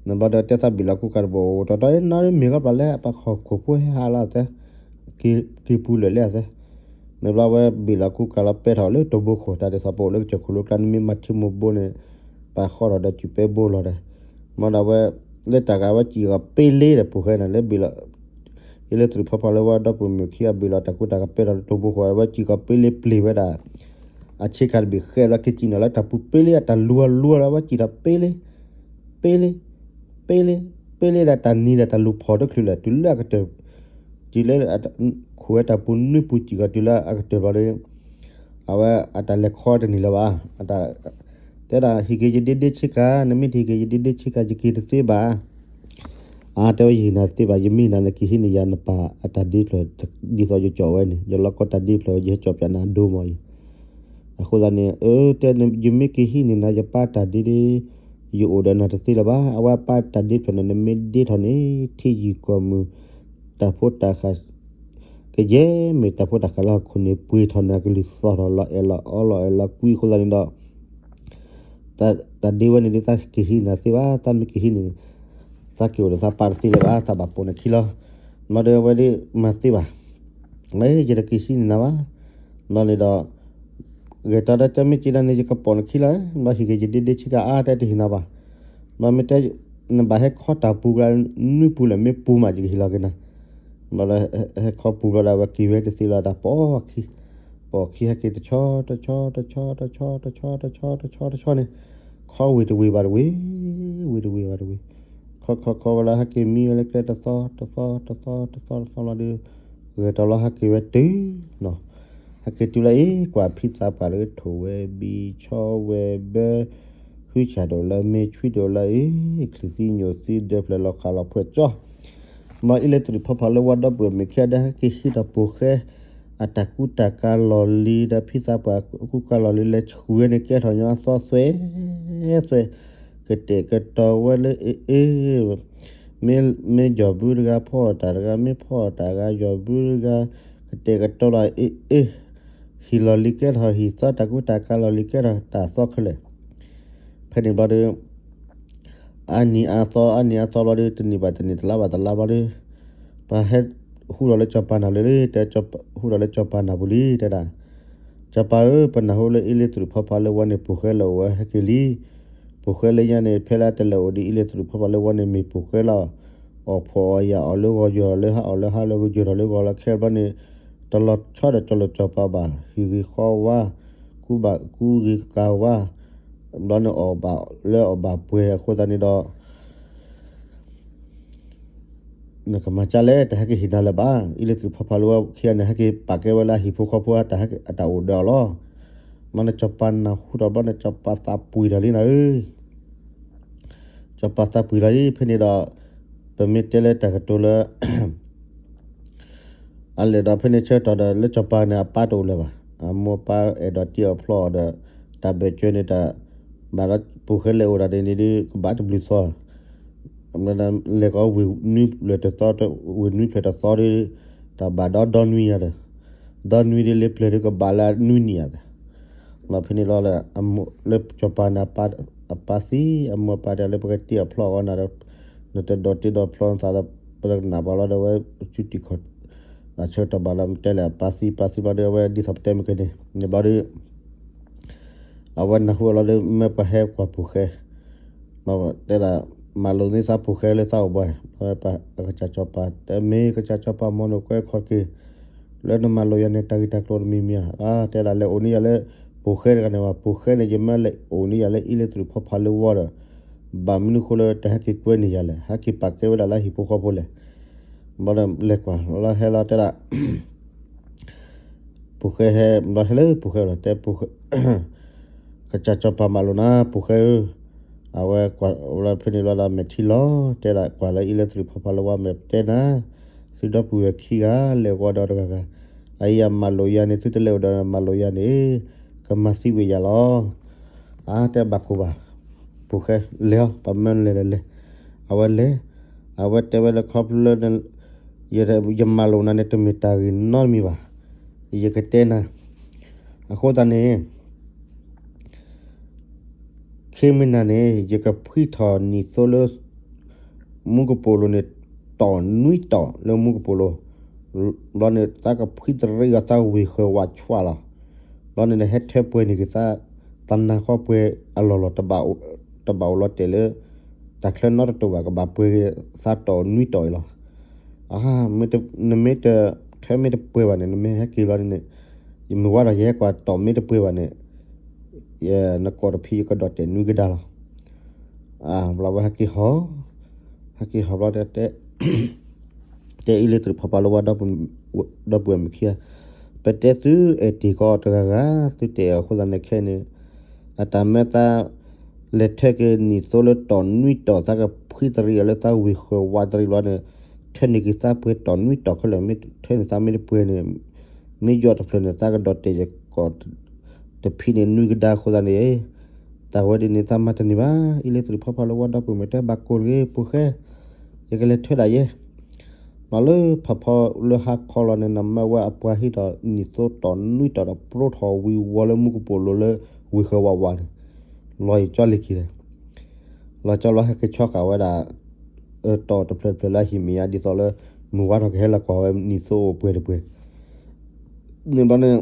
နဘျီဒီးတဲသးဘ့ၣ်လီၤကူကၤတဘိး တတီၤနီၢ်မ့ၢ်ကီးပျၢ်လၢအပှၤဟီၣ်ခိၣ်ဖိဟဲဟးလီၤသဲ, က့ၤပူၤလၢာ်လၢအသဲ, နဘျီဝဲဘ့ၣ်လီၤကူကၤလီၤပဲထီၣ်လၢတိၢ်ဘိခိၣ် တၢ်ဒ်သိးပအိၣ်လၢကစၢၢ်ခိၣ်လိကျါ နမ့ၢ်မၤထံမိၢ်ဘိန့ၣ် ပာ်ဃီထီၣ်ဒီးစူၢ်ပဲဘိလီၤဒီး, မ့ၢ်ဒီးဝဲ လၢတၢ်ဂၤဝဲစံၣ်ဂီၤပ့လ့ဒီးပူၤဃဲန့ၣ် လၢဘ့ၣ်လီၤ အ့လ့တရူးဖီပာ်လၢဝါဒီပုၢ်မုၣ်ခံဂၤဘ့ၣ်လီၤတၢ်ကူတၢ်ကၤပဲထီၣ်လၢတိၢ်ဘိခိၣ် ဝဲစံၣ်ဂီၤပ့လ့ပျ့ၤဝဲဒၣ် အဆ့ကၤတဘ့ၣ်ဃဲလီၤက့ၤစံၣ်နီၤလၢတၢ်ပူၤပ့လ့ အတၢ်လူၤအလူၤလီၤ ဝဲစံၣ်ထီၣ်ပ့လ့ ပ့လ့ ပ့လ့ ပ့လ့ဒီးတၢ်နံၤဒီးတၢ်လူၤဖီၣ်တချုးလၢ တုၤလၢအကတၢၢ်, တုၤလၢ ခိၣ်ဝဲတၢ်ပူၤနွံပူၤစံၣ်ဂီၤတုၤလၢအကတၢၢ်ဘျီဒီး အဝဲအတၢ်လဲၤခီတန့ၢ်လၢၤဘၣ်, တဲဒၣ်ဟံးက့ၤယဒ့ဒ့ဆ့ကၤ နမ့ၢ်တဟံးက့ၤယဒ့ဒ့ဆ့ကၤ ယက့ၤတသ့ဘၣ် အါ တဲဝဲယဟ့ၣ်နၤတသ့ဘၣ် ယမ့ၢ်ဟ့ၣ်နၤနက့ၤဟံးန့ၢ်ယၤနပၢ်အတၢ်ဒ့ဖျၢၣ် ဒ်သိးယကၠီၣ်ဝဲန့ၣ် ယလီၢ်ကီတၢ်ဒ့ဖျၢၣ် ယဟဲကၠီၣ်ပၠးနၤအဒိမးအံၤ, အဃိသတးန့ၣ် အၢ တဲယမ့ၢ်က့ၤဟံးန့ၢ်နၤယပၢ်တၢ်ဒ့ဒ့ ယအိၣ်ဒီးနၤတသ့လၢၤဘၣ် အဝဲပၢ်တၢ်ဒ့ဖျၢၣ်န့ၣ် နမ့ၢ်ဒ့ထီၣ်န့ၣ် ထံယံာ်ကီၢ်မုၢ် တၢ်ဖိတၢ်ဃၢ် ကယဲၢ်မ့ၢ်တၢ်ဖိတၢ်ဃၢ်လၢဟီၣ်ခိၣ်န့ၣ် ပှ့ၤထီၣ်န့ၣ်အကလုၢ်သီၣ်ထီၣ်လီၤအဲၣ်လီၤအီလီၤအဲၣ်လီၤကွံအဃိသတးန့ၣ်ဒီး တၢ်ဒ့ဝဲန့ၣ်ဒ်သးက့ၤဟံးန့ၢ်သ့ဘၣ် သးမ့ၢ်က့ၤဟံးန့ၢ်န့ၣ် သးက့ၤအိၣ်ဒီးသးပၢ်တသ့လၢၤဘၣ် သးဘၣ်ပိာ်နခံလီၤ, ဘျီဒီးအဝဲဒ်မၤသ့ဘၣ် မ့ၢ်ယတက့ၤဟံးန့ၢ်နၤဘၣ်, ဘျီန့ၣ်ဒီး ဂဲၤတၢ်ဒီးတဲမ့ၢ်က့ၤဒၣ်န့ၣ် ယကပိာ်နခံလီၤ, ဘျီဟံးက့ၤယဒ့ဒ့ဆ့ကၤအါတဲတဟ့ၣ်နၤဘၣ်, ဘျီမ့ၢ်တဲ နဘၣ်ဟဲခီတၢ်ပူၤကျါ နွံပူၤလၢမ့ၢ်ပူၤမး ယကဟ့ၣ်လီၤက့ၤနၤ, ဘျီဒီး ဟဲခီပူၤဘျီဒီး အဝဲက့ၤဝဲတသ့လီၤ တၢ်ပိာ်ခံ, ပိာ်ခံဟဲက့ၤတဆီ တဆီ တဆီ တဆီ တဆီ တဆီ တဆီ တဆီန့ၣ်, ခီဝ့ၢ်တဝ့ၢ်ဘၣ်တဝ့ၢ်, ဝ့ၢ်တဝ့ၢ်ဘၣ်တဝ့ၢ်, ခီခီခီဝဲလၢဟဲက့ၤမံဝဲလၢကျဲတသီ တသီ တသီ တသီ တသီလီၤဒီး ဂဲၤတၢ်လီၤဟဲက့ၤဝဲတုၤနီၤ, ဟဲက့ၤတုၤလၢအံၤ ကွၢ်ဖံသးပှၢ်လၢထိၣ်ဝဲဘံ ဆီဝဲဘၢ ဟုဆၣ်ဒိၣ်လၢမ့ၢ်ဆွံဒိၣ်လၢအံၤ ချံသံညိၣ်သံဒၢဖျၢၣ်လီၤခးလီၤဖှဲးကၠီ, မ့ၢ်အ့လ့တရူးဖီဖီလၢဝါဒီပုၢ်မ့ၢ်ခံဂၤဒီး ဟဲက့ၤဟံးထီၣ်ပိာ်ဃဲ အတၢ်ကူတၢ်ကၤလီၢ်လံၤဒီး ဖံသးပှၢ်ကူကၤလီၢ်လံၤ လဲၤဆှုၣ်ဝဲန့ၣ် ကဲထီၣ်ညီအသီသွဲၣ်သွဲၣ်, ကတဲာ်ကတီၤဝဲလၢအ့ၣ်အ့ၣ် မ့ၢ် မ့ၢ်ယီၢ်ဘုတဂၤဖီၣ်တၢ်တဂၤ မ့ၢ်ဖီၣ်တၢ်ဂၤ ယီၢ်ဘုတဂၤ ကတဲာ်ကတီၤလီၤအ့ၣ်အ့ၣ်, ဟံၣ်လီၢ်လံၤကဲထီၣ်ဟံၣ်သီ တၢ်ကူတၢ်ကၤလီၢ်လံၤကဲထီၣ်တၢ်သီခဲလၢာ်, ဖဲန့ၣ်ဘျီဒီး အါနံၤအါသီ အါနံၤအါသီဘျီဒီး တနံၣ်ဘၣ်တနံၣ် တလါဘၣ်တလါဘျီဒီး ပှၤဟဲဟူထီၣ်လၢစီၤပၤနၢ်လံလံ တဲ ဟူထီၣ်လၢစီၤပၤနၢ်ပူၤလံ တဲဒၣ်, စီၤပၤဧၢ ပနၢ်ဟူလၢအ့လ့တရူးဖီဖီလၢဝါန့ၣ် ပိာ်ဃဲလၢအအိၣ်ဝဲဟဲက့ၤလံ, ပိာ်ဃဲလၢညါန့ၣ် ဖဲလၢတလဲၤအိၣ်ဒီးအ့လ့တရူးဖီဖီလၢဝါန့ၣ် မ့ၢ်ပိာ်ဃဲလီၤ, အီၣ်ဖှီၣ်အီၣ်ယာ်အီၣ်လၢဂီၤယီၤလၢဟါအီၣ်လၢဟါလၢဂီၤယီၤထီၣ်လၢဂီၤလီၤခဲဘျီန့ၣ်, တလီၤဆီဒီးတလီၤစီၤပၤဘၣ် ဟံၣ်ဂ့ၤဃီဝါ, ကူဘၣ်ကူဂ့ၤကၤဝါ ဘျီန့ၣ်အီၣ်ဘၣ်လၢအီၣ်ဘၣ်ပှဲၤအဃိသတးန့ၣ်ဒီး နကမၤကၢ်လဲၣ် တဟဲက့ၤဟ့ၣ်နၤလၢၤဘၣ်. အ့လ့တရူးဖီဖီလၢဝါခံဂၤန့ၣ် ဟဲက့ၤပာ်ကဲဝဲလၢအဟံၣ်ဖိဃီဖိ အတၢ်အိၣ်ဒီးအီၤလီၤ. မ့ၢ်န့ၣ်စီၤပၤနၢ်ဟူထီၣ်ဘျီန့ၣ် စီၤပၤသးပှံၤထီၣ်လံနၤဧၢ, စီၤပၤသးပှံၤထီၣ်လံ ဖဲန့ၣ်ဒီး ပမ့ၢ်တဲလၢတၢ်ကတိၤလၢ အလဲၤဒီးဖဲန့ၣ်ဆၢကတီၢ်ဒီး လၢစီၤပၤန့ၣ် အပၢ်တအိၣ်လၢၤဘၣ်. အမိၢ်အပၢ်အဲၣ်ဒိးတ့အီၣ်ဖျီအီၤဒီး တၢ်ဘၢၣ်စၢၤန့ၣ်တၢ် ဘၣ်ဒီးပိာ်ဃဲလဲၤအိၣ်ဒၣ်ဒ်န့ၣ်ဒီး ကဘၣ်တဘျုးသီ လဲၤကီးဝ့ၢ်နွံဖျၢၣ်တသီဒီး တၢ်ဘၣ်ဒီးဒီနွံယၤဒီး ဒီနွံဒီးလၢပျၢၤဒီး ကဘၣ်လၢနွံနံၣ်ယၤဒီး လီၤဖဲန့ၣ်လီၤလၢ လၢစီၤပၤန့ၣ် အပၢ်သံ အမိၢ်အပၢ်တဲလၢပကတ့အီၣ်ဖျီအီၤနၤဒီး နတဒိးတ့ဒိးဖျီနသးဒီး ပကနၣ်ပှၤလီၤဒီးဝဲ ဆူတံၢ်ခီၣ် အဆၢကတီၢ်ဘၣ်လီၤ တဲလဲၣ်အပၢ်သံ ပၢ်သံဘျီဒီး အဝဲဒ်သိးပတဲမ့ၢ်ကန့ၣ် န့ၣ်ဘျီဒီး အဝဲနၢ်ဟူအီၤလီၤဒီး မ့ၢ်ပှၤဟဲကွၢ်ပိာ်ဃဲ တဲဒၣ် မၤလိာ်န့ၢ်သးပိာ်ဃဲလၢသးအိၣ်ဘၣ် အကစၢ်စီၤပၤ တဲမ့ၢ်ကစၢ်စီၤပၤမ့ၢ်နကွဲခီၣ်က့ၤ လၢနမၤလိာ်ယၤန့ၣ် တၢ်ဂ့ၢ်တၢ်ကျိၤတမံၤမံၤဧါ. တဲဒၣ်လဲၤအိၣ်န့ၢ်ယၤလၢ ပူၤဃဲတဂၤန့ၣ်ဘၣ်, ပူၤဃဲန့ၣ် ယမ့ၢ်လဲၤအိၣ်န့ၢ်ယၤလၢအ့လ့တရံးဖီဖးလၢဝါဒီး ဘၣ်မနုၤဃိလၢတဟဲက့ၤကွဲန့ၢ်ယၤလဲၣ်, ဟဲက့ၤပာ်ကဲဝဲဒၣ်လၢဟံၣ်ဖိဃီဖိလဲၣ်. ဘျီဒီးလဲၤကွၢ်လီၤဟဲလီၤတဲဒၣ် ပူၤဃဲဟဲ ဘျီဟဲလၢပူၤဃဲလီၤ တဲပူၤဃဲ ကစၢ်စီၤပၤမၤလိာ်နၤ ပူၤဃဲဧၢ, အဝဲကွၢ်လီၤဖဲန့ၣ်လီၤဒီးမဲာ်ထံလီၤ, တဲဒၣ်ကွၢ်လၢအ့လ့တရံးဖီဖးလၢဝါ မ့ၢ်ပတဲနၤ, သုဒီပုၢ်ဝဲၢ်ခံဂၤလဲၤဝဲဒီးတဂၤဂၤ, အအံၤယမၤလိာ်ယၤန့ၣ် သုတလဲၤအိၣ်ဒီးမၤလိာ်ယၤန့ၣ် ကမၤသံဝံၤယၤလီၤ. အါတဲဘၣ်ကိၢ်ဘၣ်, ပူၤဃဲလဲၤအီၤ ပမၢလဲၤလဲၤလဲၤ, အဝဲလဲၤ, အဝဲတဲဝဲလၢခီဖျိလၢ ယမၤလိာ်နၤန့ၣ် တမ့ၢ်တၢ်ဂ့ၤနီတမံၤဘၣ်, ယကတဲနၤ, အဃိသတးန့ၣ် ခဲမုၢ်နၤန့ၣ် ယကဖှံထီၣ်နံၣ်သိလၢ မူကပိာ်လိၤန့ၣ် တီၢ်နွံတီၢ်လၢမူကပိာ်လိၤ, ဘျီန့ၣ် သးကဖှံတရံးအီၤသးဝ့ၤဃၢၤဝးဆှးလီၤ. ဘျီန့ၣ် နဟဲထၢပှဲၤန့ၢ်က့ၤသး သးနါဃီပှဲၤအလီၢ်လီၤ တဘၣ်အိၣ်လီၤတဲာ်လၢ တၢ်ချၢနီတတိာ်ဘၣ် ကဘၣ်ပှဲၤက့ၤသးတီၢ်နွံတီၢ်အံၤလီၤ. နမ့ၢ်တထၢမ့ၢ်တပှဲၤဘၣ်န့ၣ် နမ့ၢ်ဟဲက့ၤဘျီန့ၣ် ယမုၢ်ဝါဒီးယဟဲကွၢ်တီၢ်မ့ၢ်တပှဲၤဘၣ်န့ၣ် နကိးတဖံးယကဒီးတဲာ်နွံကဒါလီၤ. ဘျီဝဲဟဲက့ၤဟီၣ်, ဟဲက့ၤဟီၣ်ဘျီ တဲအ့လ့တရံးဖီဖးလၢဝါ ဒီပုၢ်ဝဲၢ်မုၣ်ခံဂၤ, ပတဲသုအဲၣ်တ့ၢ်ကီးတဂၤဂၤ သုတဲအီၤအဃိသတးန့ၣ်ခဲအံၤန့ၣ် အတၢ်မၢသး လဲၤထၢက့ၤနံၣ်သိလၢတီၢ်နွံတီၢ် သးကဖှံတရံးအီၤလၢသးဝ့ၤဃၢၤဝးတရံးလီၤန့ၣ် ထၢန့ၢ်က့ၤသးပှဲၤတီၢ်နွံတီၢ်ခဲလၢာ်, မ့ၢ်ထၢန့ၢ်သးမ့ၢ်တပှဲၤန့ၣ် မ့ၢ်ယီၢ်တဖျၢၣ်န့ၣ် သးကဒီးတဲာ်ယကိး တဖံးန့ၣ်နွံကဒါအဃိသတးန့ၣ် တၢ်ဝဲဒ်န့ၣ်သးမၤတန့ၢ်ဘၣ်. အ့လ့တရံးဖီဖးလၢဝါ ဒီပုၢ်ဝဲၢ်မုၣ် တဲဘၣ်ကိၢ်တဂ့ၤ ပူၤဃဲ, ယကလဲၤထၢဒၣ်ယဲ လီၤလၢဖးဖီလၢဟါခီလီၤန့ၣ် နမၢဝဲအပှၤဟံးထီၣ်နံၣ်သိတီၢ်နွံတီၢ်ဒီး ပျိထီၣ်ဝံၤဝီၤလၢမူကပိာ်လိၤလၢဝ့ၤဃၢၤဝးဝးန့ၣ် လီၤယကၠီလ့ၤက့ၤဒီး လီၤကၠီလီၤဟဲက့ၤဆီဃာ်ဝဲဒၣ် တီၢ်တဖျၢၣ်တဖျၢၣ်လၢအဟံၣ်မဲာ်ညါ ဒ်သိးလၢ မုၢ်ဝါထီၣ်ကဟဲလီၤကွၢ်ဝဲနံၣ်သိအိၣ်ပှဲၤတပှဲၤ န့ၣ်ဘျီန့ၣ်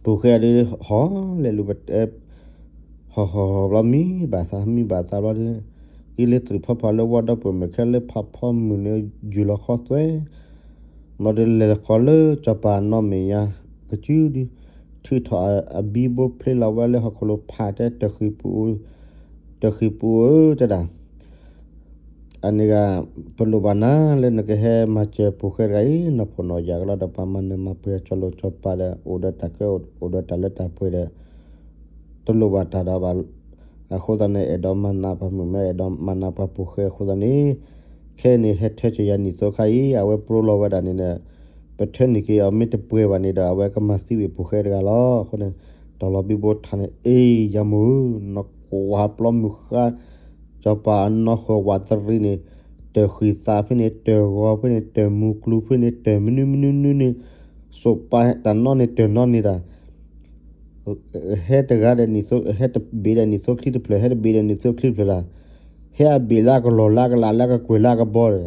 ပူၤဃဲဒ်ဟီၣ်လဲၤလူၤပတဲ ဟီၣ်ဟီၣ်ဟီၣ်ဘျီမံဘၣ်သး မံဘၣ်သးဘျီဒီး အ့လ့တရံးဖီဖးလၢဝါ ဒီပုၢ်ဝဲၢ်မုၣ် ခဲလၢဖးဖီမုၢ်န့ၣ် ယူၤလီၤခီသွဲ ဘျီဒီးလဲၤဃီၤလၢစီၤပၤနီၢ်မဲာ်ညါ ကစုဒု ထုးထီၣ်အဘံဘိဖျ့လီၤဝဲလၢဟီၣ်ခိၣ်လိၤဖးတဲ တၢ်ဃံၢ်ပူၤဧၢ တဲဒၣ် အန့ၣ်ဂ့ၤ ပလိၣ်ဘၣ်နၤလၢနကဟဲမၤစၢၤပူၤဃဲတဂၤအံၤ နီၢ်ဖိနီၢ်ယၢ်ကလီဒီး ပှၤမၤနၢၤမၤပှဲၤစီၤလိၤစီၤပၤဒီး အိၣ်ဒီးတၢ်ကဲ အိၣ်ဒီးတၢ်လၢတၢ်ပှဲၤဒီး တလိၣ်ဘၣ်တၢ်ဒီးဘၣ် အဃိသတးန့ၣ် အဲၣ်ဒိးမၤနးပှၤမုၣ်မဲ အဲၣ်ဒိးမၤနးပှၤပူၤဃဲအဃိသတးန့ၣ် ခဲအံၤန့ၣ် ဟဲထၢစၢၤယၤနံၣ်သိခါအံၤ အဝဲပျိလီၤဝဲဒၣ်န့ၣ်ဒီး ပထၢန့ၢ်က့ၤအီၤမ့ၢ်တပှဲၤဘၣ်န့ၣ်ဒီး အဝဲကမၤသံဝံၤပူၤဃဲတဂၤလီၤ. အဃိန့ၣ် တီၢ်လီၤဘံဘိထါန့ၣ် အ့ ယၤမိၢ်ဧၢ နီၢ်ကွၢ်ပျီမုၢ်ဃါ စီၤပၤအနီၢ်ဃၢၤဝးတရံးန့ၣ် တၢ်ဃံၢ်သးဖဲန့ၣ် တၢ်ဂီၤဖဲန့ၣ် တၢ်မူကျူဖဲန့ၣ် တၢ်မနုၤမနုၤနုၤန့ၣ် စိးပာ်တၢ်နီၣ်န့ၣ် တၢ်နီၣ်န့ၣ်တၢ် ဟဲတဂၤဒီးနံၣ်သိ ဟဲတဘ့ၣ်ဒီးနံၣ်သိချံတဖျၢၣ် ဟဲတဘ့ၣ်ဒီးနံၣ်သိချံတဖျၢၣ်လၢ ဟဲအဘ့ၣ်လၢအကလီၢ်လၢအကလးလၢအကကွဲၢ်လၢအကဘီဒီး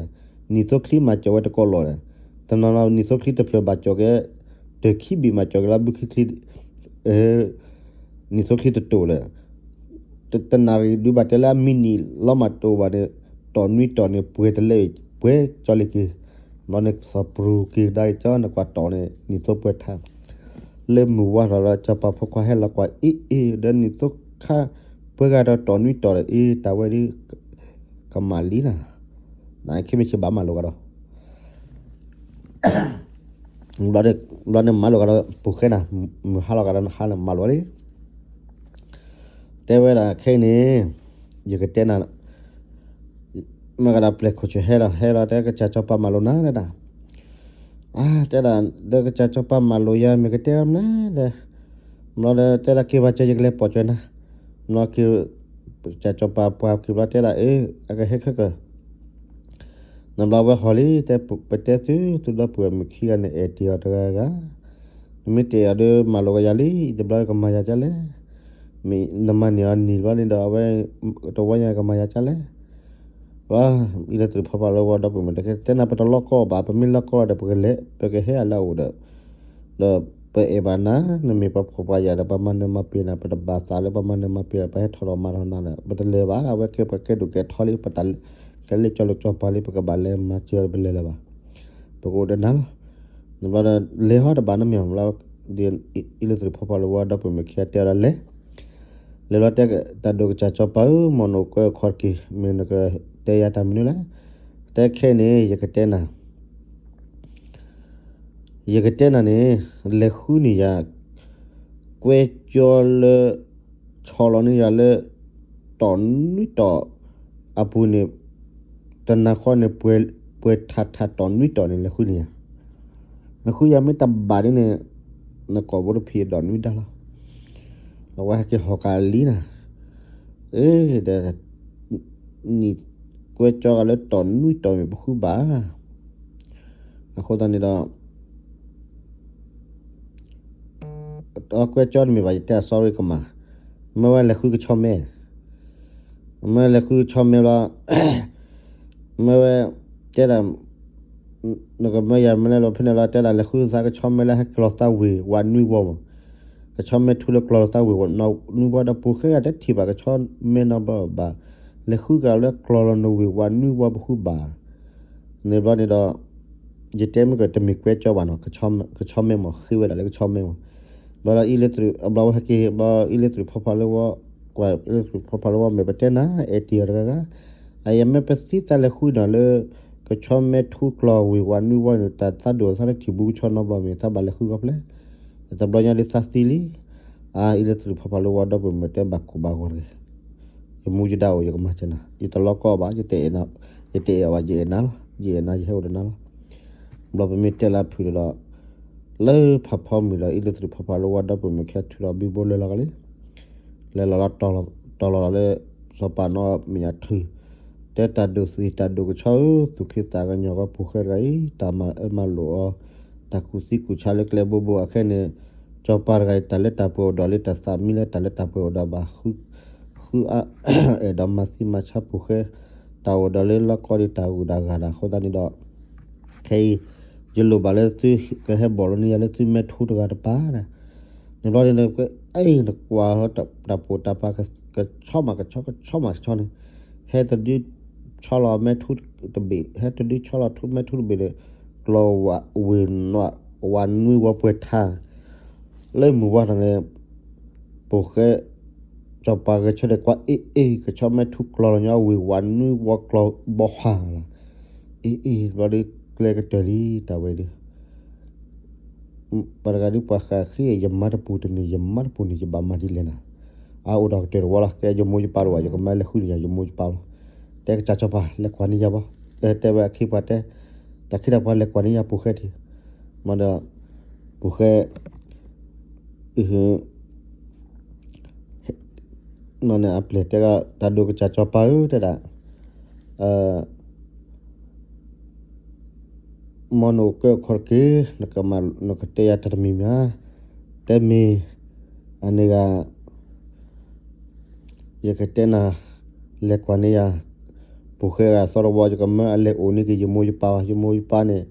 နံၣ်သိချံမၤစၢၤဝဲတကိးလီၢ်ဒီး တနီၤနီၤနံၣ်သိချံတဖျၢၣ်ဘၣ်ကၠီၤက့ၤ တၢ်ခံဘ့ၣ်မၤစၢၤက့ၤလၢဘုချံချံ နံၣ်သိချံတတိာ်လၢ တနၣ်ရံၣ်ဒုးဘၣ်တဲလၢအမံနံၣ်လီၤမးတအိၣ်ဘၣ်ဒီး တီၢ်နွံတီၢ်န့ၣ် ပှဲၤတလဲ ပှဲၤကၠီလ့ၤက့ၤ ဘျီန့ၣ်သးပရူၤက့ၤကဒါက့ၤကၠီ နကွၢ်တီၢ်န့ၣ် နံၣ်သိပှဲၤထါ လၢမုၢ်ဝါထီၣ်လီၤ စီၤပၤဖိခွါဟဲလီၤကွၢ် အ့ အ့ ဒီးနံၣ်သိခါ ပှဲၤဂၤဒီးတီၢ်နွံတီၢ်ဒီး အ့ တၢ်ဝဲဒ် ကမၣ်လံနၤ နခဲမုၢ်ဆ့ၣ်ဘၣ်မၤလိာ်ကဒီး ဘျီန့ၣ်မၤလိာ်ကဒီး ပူၤဃဲနၤ မုၢ်ဟါလီၤကဒီးနဟါန့ၣ်မၤလိာ်လံ တဲဝဲဒၣ်ခဲအံၤန့ၣ် ယကတဲနၤ မ့ၢ်ကဒီးပျဲၢ်ခိၣ်ဆၢၣ်ဟဲလီၤ ဟဲလီၤတဲကစၢ်စီၤပၤမၤလိာ်နၤတဲဒၣ် အါ တဲဒၣ် ဒီးကစၢ်စီၤပၤမၤလိာ်ယၤ မ့ၢ်ကတဲမနုၤဒီး ဘျီဒီးတဲဒၣ်က့ၤဘၣ်စၢၤ ယကလဲၤပိာ်စၢၤနၤ ဘျီက့ၤ ကစၢ်စီၤပၤပှၤက့ၤဘျီတဲဒၣ် အ့ အကဟဲခဲကၢၢ် နဘျီဝဲဟီၣ်လံ တဲပတဲသု သုဒီပုၢ်ဝဲၢ်မုၣ်ခံဂၤန့ၣ် အဲၣ်တ့ၢ်အီၤတဂၤဂၤ နမ့ၢ်တအဲၣ်အီၤဒီး မၤလိာ်ကယၤလံ တဘျီကမၤယၤကလဲၣ် မ့ၢ်နမၤန့ၢ်အီၤနံၣ်ဘျီန့ၣ်ဒီး အဝဲတဝီညါကမၤယၤကလဲၣ် ဘၣ် အံၤလၢတရံးဖီဖးလၢဝဲဒီပုၢ်ဝဲၢ်မုၣ် တကဲတဲနၤ ပတလိၣ်ကီဘၣ် ပမ့ၢ်လိၣ်ကီဒီး ပကလဲၤ ပကဟဲအလၢအအိၣ်ဒီး ဒီးပအဲၣ်ဘၣ်နၤ နမ့ၢ်ပှၤဖှီၣ်ပှၤယာ်ဒီး ပမၤနၢၤမၤပှဲၤနၤ ပတဘၣ်သးလၢပမၤနၢၤမၤပှဲၤ ပဟဲထီၣ်ဒီးမၤထီၣ်နၤဒီး ပတလဲၤဘၣ် အဝဲကဲပှၤကဲဒိၣ်ကဲထီလံ ပတၢ်ကဲလၢကၠီလိာ်ကၠီပၤလံ ပကဘၣ်လဲၤမၤစၢၤပလဲၤလၢၤဘၣ် ပကအိၣ်ဒီးနၤလီၤ ဘျီဒီး လဲၤဟီတဘၣ်နီတမံၤဘၣ်, ဒ်အံၤလၢသရူးဖီဖီလၢဝါဒီပုၢ်မုၢ်ခံဂၤတဲလီၤလဲၤ, လဲၤလီၤတဲတၢ်ဒိၣ်ကစၢ်စီၤပၤဧၢ, မ်နအိၣ်ကွဲအခီၣ်တက့ၢ်, မ့ၢ်နကတဲယၤတၢ်မနုၤလဲၣ်, တဲခဲအံၤန့ၣ် ယကတဲနၤ ယကတဲနၤန့ၣ်, လဲၤဃုန့ၢ်ယၤ ကွဲကၠီလၢ ဆီၣ်လီၤန့ၢ်ယၤလၢ တီၢ်နွံတီၢ်အပူၤန့ၣ်, တနၤဃီန့ၣ် ပှဲၤထးထးတီၢ်နွံတီၢ်န့ၣ် လဲၤဃုန့ၢ်ယၤ, နဃုယၤမ့ၢ်တဘၣ်ဒ်န့ၣ်, နကိာ်ဘိတဖံးဒီးနွံဒါလီၤ. အဝဲဟဲက့ၤဟီၣ်ကးလံနၤ, အ့ ဒီး နံၣ်ကွဲကၠီဂၤလၢတီၢ်နွံတီၢ်မ့ၢ်ပဃုဘၣ်, အဃိသတးန့ၣ်ဒီး ကွဲကၠီတမ့ၢ်ဘၣ် ယတဲအ sorry ကမၣ်, မ့ၢ်ဝဲလဲၤဃုကဆီမဲ, မ့ၢ်လဲၤဃုကဆီမဲလီၤ, မ့ၢ်ဝဲ တဲဒၣ် နကမၢယၤမ့ၢ်လဲၤလီၤ ဖဲန့ၣ်လီၤ တဲဒၣ်လဲၤဃုသးကဆီမဲလၢဟဲကျီသးဝ့ၢ်ဝးနွံဝီမး, ကဆီမဲထူလၢကျီသးဝ့ၢ်ဝးနွံဝီဒီး ပူၤဃဲဂၤတထံၣ်ဘၣ်ကဆီမဲနီတဘျီဘၣ်, လဲၤဃုကၤလၢကျီလီၤနဝ့ၢ်ဝးနွံဝီပဃုဘၣ် န့ၣ်ဘျီန့ၣ်ဒီး ယတဲမ့ၢ်ကတမ့ၢ်ကွဲကၠီဘၣ်နီၤ, ကဆီမဲမး ဃ့ဝဲဒၣ်လၢကဆီမဲမး, ဘျီဒီးအံၤလၢသရူး အဘျီဝဲဟဲက့ၤ ဘျီအံၤလၢသရူးဖီဖီလၢဝီ, ကွၢ်အံၤလၢသရူးဖီဖီလၢဝီ မ့ၢ်ပတဲနၤ အဲၣ်တ့ၢ်အီၤတဂၤဂၤ, အယမ့ၢ်ပသံသးလဲၤဃုနီၤလၢ ကဆီမဲထူကျီဝ့ၢ်ဝးနွံဝီန့ၣ် တၢ်သးဒိၣ်သးတထံၣ်ဘူးကဆီနီတဘျီမ့ၢ် သးဘၣ်လဲၤဃုကီၢ်ဖျဲၣ်, တဘျီညါဒ်သးသံလံ, အါအံၤလၢသရူးဖီဖီလၢဝီဒီပုၢ်မုၢ်တဲဘၣ်ကိၢ်ဘၣ်ဂီၤတဂ့ၤ, ယမူယဒါအိၣ်ယကမၤစၢၤနၤ ယတလီၤကီဘၣ် ယတအဲၣ်ဘၣ် ယအဲၣ်နၤလီၤ ယအဲၣ်နၤ ယဟဲအိၣ်ဒီးနၤလီၤ, ဘျီပမ့ၢ်တဲလၢဖုၣ်ဒီး လၢဖးဖီမုၢ်ဒီး အံၤလၢသရူးဖီဖီလၢဝီဒီပုၢ်မုၢ်ခံဂၤထုးလီၤဘံဘိလၢလီၤကလံ, လဲၤလီၤလီၤတီၤလီၤလီၤလၢ စီၤပၤနီၢ်မဲာ်ညါထုး, တဲတၢ်ဒိၣ်သံးတၢ်ဒိၣ်ကဆီဧၢ သူၣ်က့သးကညီၤကီၢ်ပူၤဃဲတဂၤအံၤ တၢ်မၤအၢမၤလိာ်အီၤ, တၢ်ကူၣ်သံကူၣ်ဆါလၢကျဲဘိဘိအခဲန့ၣ်, စီၤပၤတဂၤအံၤ တၢ်လၢတၢ်ပှဲၤအိၣ်ဒီးလၢတၢ်သးမံလၢတၢ်လၢတၢ်ပှဲၤအိၣ်ဒီးဘၣ် ဃုအါ အဲၣ်ဒိးမၤသံမၤဆါပူၤဃဲ, တၢ်အိၣ်ဒီးလၢလီၢ်ကီၢ်ဒ်တၢ်ဂုၤတၢ်ဂၤဒၣ်အဃိသတးန့ၣ်ဒီး, ခဲအံၤ ယလိၣ်ဘၣ်လၢသုကဟဲဘီၣ်လီၤန့ၢ်ယၤလၢသုမဲထူတဂၤတပၤ, န့ၣ်ဘျီန့ၣ် နကွၢ်တၢ်ပိာ်တၢ်ပၤ ကဆီမးကဆီ ကဆီမးကဆီန့ၣ်, ဟဲတဒု ဆီလီၤမဲထူတဘ့ၣ် ဟဲတဒုဆီလီၤထူမဲထူတဘ့ၣ်ဒီး ကျီဝ့ၢ်နွံဝီပှဲၤထါ လၢမုၢ်ဝါထီၣ်န့ၣ်, ပူၤဃဲ စီၤပၤဂဲၤဆၢထၢၣ်ကွၢ်အ့ၣ်အ့ၣ် ကဆီမဲထူကျီလီၤညီဝ့ၢ်ဝးနွံဝီကျီဘီဟၣ်လီၤ, အ့ၣ်အ့ၣ် ဘျီဒီးကျဲကတၢၢ်လံတၢ်ဝဲဒီး ပှၤတဂၤဒုးပှၤဃးဃ့ ယမါတပူၤတန့ၢ် ယမါတပူၤန့ၢ် ယဘၣ်မၤဒ်လဲၣ်နၤ, အအိၣ်ဒီးကတၢၢ်တဝီလီၤ ကဲယမိၢ်ယပၢ်တဝီ ယကမၢလဲၤဃုန့ၢ်ယၤ ယမိၢ်ယပၢ်လီၤ, တဲကစၢ်စီၤပၤ လဲၤကွၢ်န့ၢ်ယၤဘၣ်, တဲဝဲအခ့ပှၤတဲ, တၢ်ခ့တၢ်ပှၤလဲၤကွၢ်န့ၢ်ယၤပူၤဃဲထံး, မ့ၢ်ဒီး ပူၤဃဲ မ့ၢ်န့ၣ်အပျဲၢ်တဲဒၣ် တၢ်ဒိၣ်ကစၢ်စီၤပၤဧၢ တဲဒၣ် မ်နအိၣ်ကၢအခီၣ်တက့ၢ်, နကတဲယၤတၢ်တမံၤမံၤဧါ, တဲမ့ၢ်, အန့ၣ်ဂၤ ယကတဲနၤ, လဲၤကွၢ်န့ၢ်ယၤ, ပူၤဃဲဂၤသီတဝီ ယကမၢအလဲၤအိၣ်န့ၢ်က့ၤ ယမိၢ်ယပၢ်, ယမိၢ်ယပၢ်န့ၣ်,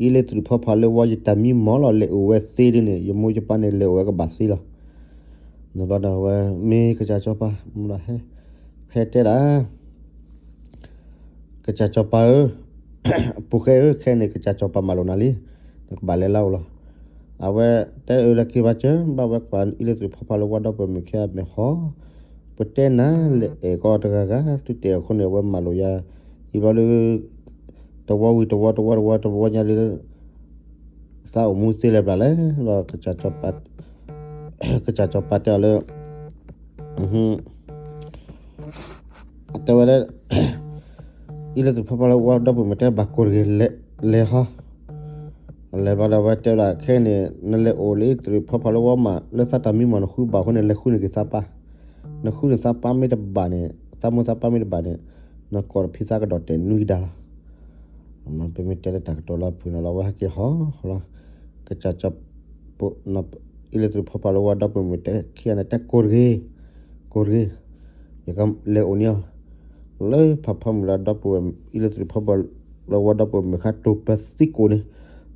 အံၤလၢသရူးဖီဖီလၢဝီ ယတၢ်မံမီၢ်လီၤ လဲၤအိၣ်ဝဲသ့ဒ်န့ၣ် ယမိၢ်ယပၢ်န့ၣ် လဲၤအိၣ်ဝဲကဘၣ်သ့လီၤ. န့ၣ်ဘျီဒီးဝဲ မ့ၢ်ကစၢ်စီၤပၤ မ့ၢ်ဒီး ဟဲတဲဒၣ် ကစၢ်စီၤပၤဧၢ, ပူၤဃဲဧၢ ခဲအံၤန့ၣ် ကစၢ်စီၤပၤမၤလိာ်နၤလံ, နကဘၣ်လဲၤလၢအအိၣ်လီၤ. အဝဲတဲအၢလၢက့ၤဘၣ်စၢၤ ဘၣ်ဝဲကွၢ်အံၤလၢသရူးဖီဖီလၢဝီဒီပုၢ်မုၢ်ခံဂၤမဲာ်ဟီ, ပတဲနၤလဲၤအဲၣ်ကီးတဂၤဂၤ သုတအဲၣ်အဃိန့ၣ် အဝဲမၤလိာ်ယၤ, အံၤဘျီလၢ တဝီဝံၤတဝီ တဝီတဝီ တဝီညါလၢ သးအိၣ်မူသ့လၢၤဘျးလဲၣ်, ကစၢ်စီၤပၤတဲအီၤလၢ တဲဝဲဒၣ် အံၤလၢသရူးဖီဖီလၢဝီဒီပုၢ်မုၢ်တဲဘၣ်ကိးတဂ့ၤ, လဲၤဟီ, လဲၤဘျီဒီးဝဲတဲလၢခဲအံၤန့ၣ် နလဲၤအိၣ်လၢသရူးဖီဖီလၢဝီမး လၢသးတၢ်မံမီၢ်နဃုဘၣ်အဃိန့ၣ် လဲၤဃုန့ၢ်က့ၤသးပၢ်, နဃုန့ၢ်သးပၢ်မ့ၢ်တဘၣ်န့ၣ် သးမိၢ်သးပၢ်မ့ၢ်တဘၣ်န့ၣ် နကိာ်တဖံးသးကဒီးတဲာ်နွံကဒါလီၤ. ပမ့ၢ်တဲလၢတၢ်ကတိၤလၢဖုၣ်န့ၣ်လီၤ အဝဲဟဲက့ၤဟီလီၤ, ကစၢ် အံၤလၢသရူးဖီဖီလၢဝီဒီပုၢ်မုၢ်တဲခံဂၤန့ၣ် တဲကိးတဂ့ၤ, ကိးတဂ့ၤ, ယကလဲၤအိၣ်န့ၢ်အီၤ, လၢဖးဖီမုၢ်လၢဒီပုၢ်ဝဲၢ် အံၤလၢသရူးဖီဖီလၢဝီဒီပုၢ်မုၢ်ဃါတိၤပသံကိးန့ၣ်,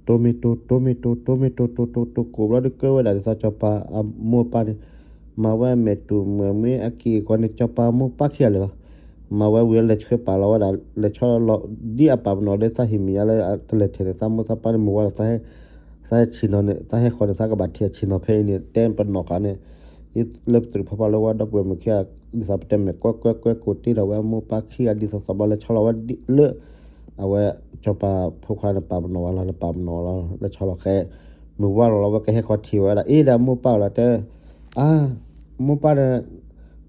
တိၤမ့ၢ်တိၤ တိၤမ့ၢ်တိၤ တိၤမ့ၢ်တိၤ တိၤတိၤတိၤကိးဘျီဒီးကဲဝဲဒၣ်ဒ်သိးစီၤပၤအမိၢ်အပၢ်န့ၣ်, မၤဝဲမဲာ်တူၢ်မုၢ်မ့ၢ်အက့ၢ်အဂီၤန့ၣ် စီၤပၤမိၢ်ပၢ်ခံဂၤလၢာ်လီၤ. မၤဝဲဝံၤလၢလဲၤဆှၢပာ်လီၤဝဲဒၣ် လဲၤဆီလီၤဒ်အပာ်ပနီၣ်လၢသးဟ့ၣ်မ့ၢ်ညါလၢတလဲၤထဲန့ၣ် သးမိၢ်သးပၢ်န့ၣ်မုၢ်ဝါဒီးသးဟဲ သးဟဲဆ့ၣ်နီၤန့ၣ် သးဟဲဃီၤန့ၣ် သးကဘၣ်ထံၣ်အဆ့ၣ်နီၤဖဲအံၤန့ၣ် တဲပနီၣ်ဃာ်န့ၣ်, လၢပတရူးဖီဖီလၢဝါဒီပုၢ်ဝဲၢ်မုၣ်ခံဂၤ ဒ်သိးပတဲမဲာ်ကွဲကွဲကွဲကိးတ့ၢ်ဒီးဝဲအမိၢ်ပၢ်ခံဂၤ ဒ်သိးသိးဘျီလၢဆီလီၤဝဲလၢ အဝဲ စီၤပၤဖိခွါန့ၣ် ပာ်ပနီၣ်ဝဲလီၤ လၢပာ်ပနီၣ်ဝဲလီၤ လၢဆီလီၤဃဲ မုၢ်ဝါလီၤလီၤဝဲကဟဲဃီၤထံၣ်ဝဲဒၣ် အ့ ဒီးမိၢ်ပၢ်လီၤတဲ အါ မိၢ်ပၢ်ဒီး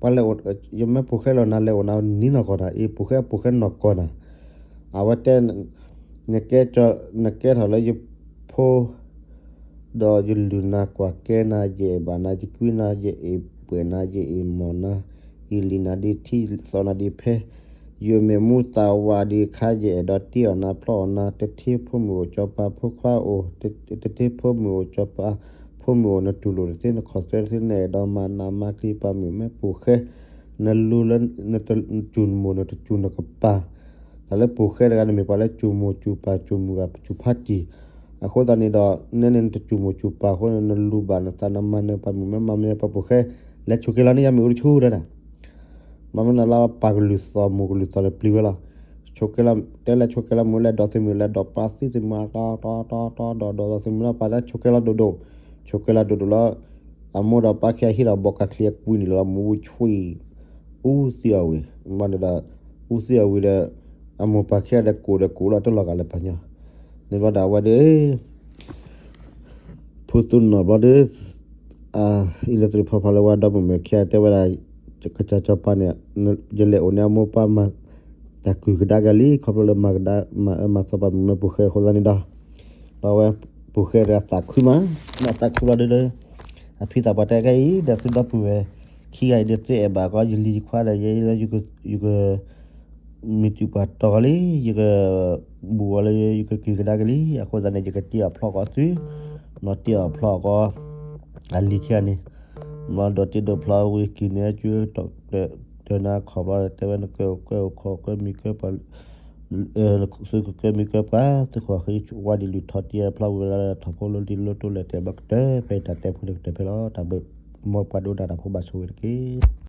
ပှၤလဲၤအိၣ် ယမ့ၢ်ပိာ်ဃဲလီၤနၤ လဲၤအိၣ်နၤ နံၤနီၢ်ကီၢ်နၤ အ့ ပိာ်ဃဲ ပိာ်ဃဲနီၢ်ကီၢ်နၤ အဝဲတဲ နကဲ နကဲထီၣ်လၢယဖိ ဒီးယလုၢ်နၤကွၢ်ကဲနၤ ယအဲၣ်ဘၣ်နၤ ယကွံနၤ ယအဲၣ်ပှဲၤနၤ ယအဲၣ်မီၢ်နၤ ယလံၣ်နၤဒ်ထံ သီနၤဒ်ဖဲ ယမ့ၢ်မူသးဝးဒံးအခါ ယအဲၣ်ဒိးတ့အီၣ်နၤဖျီအီၣ်နၤ တထံဖိမုၣ်အိၣ် စီၤပၤဖိခွါအိၣ် တထံဖိမုၣ်အိၣ် စီၤပၤဖိမုၣ်အိၣ် နတူၢ်လိာ်တသ့ နခီၣ်သွဲတသ့ နအဲၣ်ဒိးမၤနးမၤကျံၤပှၤမုၣ်မဲာ်ပိာ်ဃဲ နလူၤလၢ နစူၢ်မိၢ် နတစူၢ်နကပၤ တၢ်လၢပိာ်ဃဲတဂၤန့ၣ်မ့ၢ်ပှၤလၢစူၢ်မိၢ်စူၢ်ပၢ်စူၢ်မုၢ်ဂၤစူၢ်ဖးတံၢ် အဃိသတးန့ၣ်ဒီး နဲန့ၣ်နတစူၢ်မိၢ်စူၢ်ပၢ်အဃိန့ၣ် နလူၤဘၣ်နသးနမၤနၢၤပှၤမုၣ်မဲာ်မၤမၢၤပှၤပိာ်ဃဲ လဲၤဆိးက့ၤလီၤန့ၣ် ယမ့ၢ်အိၣ်တဆူၣ်ဒၣ်ဒၣ် မ့မ့ၢ်နလၢပာ်ကလုၢ်သီၣ်မိၢ်ကလုၢ်သီၣ်လၢပျံၤဝဲလီၤ ဆိးက့ၤလီၤ တဲလဲၤဆိးက့ၤလီၤမုၢ်လဲၤဒိးသ့ၣ်မုၢ်လဲၤဒိးပာ်သံသ့ၣ်မုၢ်တီတီတီတီဒီးဒိးသ့ၣ်မုၢ်လီၤ ပာ်လၢဆိးက့ၤလီၤဒိၣ်ဒိၣ် ဆိးက့ၤလီၤဒိၣ်ဒိၣ်လီၤ အမိၢ်ဒီးပၢ်ခံဂၤဟံးဒီးဘီကၤချံအကွံန့ၣ်လီၤ မူဆှံ အူသံအီၤဝံၤ မ့ၢ်န့ၣ်ဒီး အူသံအီၤဝံၤဒီး အမိၢ်ပၢ်ခံဂၤဒီးကိးဒီးကိးလီၤတလီၤဂာ်လၢပှၤညီ န့ၣ်ဘျီဒီးအဝဲဒီး ဖုသူနီၢ်ဘျီဒီး အံၤလၢတရူးဖီဖီလၢဝါဒီပုၢ်ဝဲၢ်ခံဂၤတဲဝဲဒၣ် ကစၢ်စီၤပၤန့ၣ် ယလဲၤအိၣ်န့ၣ်အမိၢ်ပၢ်မၤ တၢ်ကုၢ်ကဒါက့ၤလံ ခီဖျိလၢမၤကဒါ မၤအၢမၤသီပှၤမုၣ်မဲာ်ပိာ်ဃဲအဃိသတးန့ၣ်ဒီး ဒီးဝဲပိာ်ဃဲတဂၤသးခုမး ဒီးသးခုဘျီဒီး အဖံသးပှၢ်တဲခဲအံၤ ဒီးသုဒီပုၢ်ဝဲၢ်ခံဂၤအံၤဒီး သုအဲၣ်ဘၣ်ကီးယလံၤယခွါဒီးယဲလၢ ယက မ့ၢ်တုၤပှၤတီၤလံ ယက ဘူးအီၤလၢယကကုၢ်ကဒါက့ၤလံ အဃိသတးန့ၣ် ယကတ့အီၣ်ဖျီကီးသု နီၢ်တ့အီၣ်ဖျီကီး အလံၤခံဂၤန့ၣ် မ့ၢ်ဒီးတ့ဒိးဖျီဝံၤက့ၤန့ၢ်အစု တၢ်နါခီၣ်ဘျီ တဲဝဲနကၢၢ်ကၢၢ်အိၣ်ခီၣ် ကၢၢ်မံၤကၢၢ်ပှၤ သုကကၢၢ်မံၤကၢၢ်ပှၤ သုဃီၤဃ့ဝါဒံးလုၢ်ထီၣ်တ့အီၣ်ဖျီဝံၤလၢထီၣ်ဖိလၢတံၤလၢတိလဲၣ်တဲာ်ဘၣ်ကတၢၢ် ဖဲတၢ်တဲဖိန့ၣ်ကတၢၢ်ဖဲလီၤ တၢ်ဘျုး မ်ပှၤဒိကနၣ်တၢ်ဖိဘၣ်ဆိၣ်ဂ့ၤတက့ၢ်.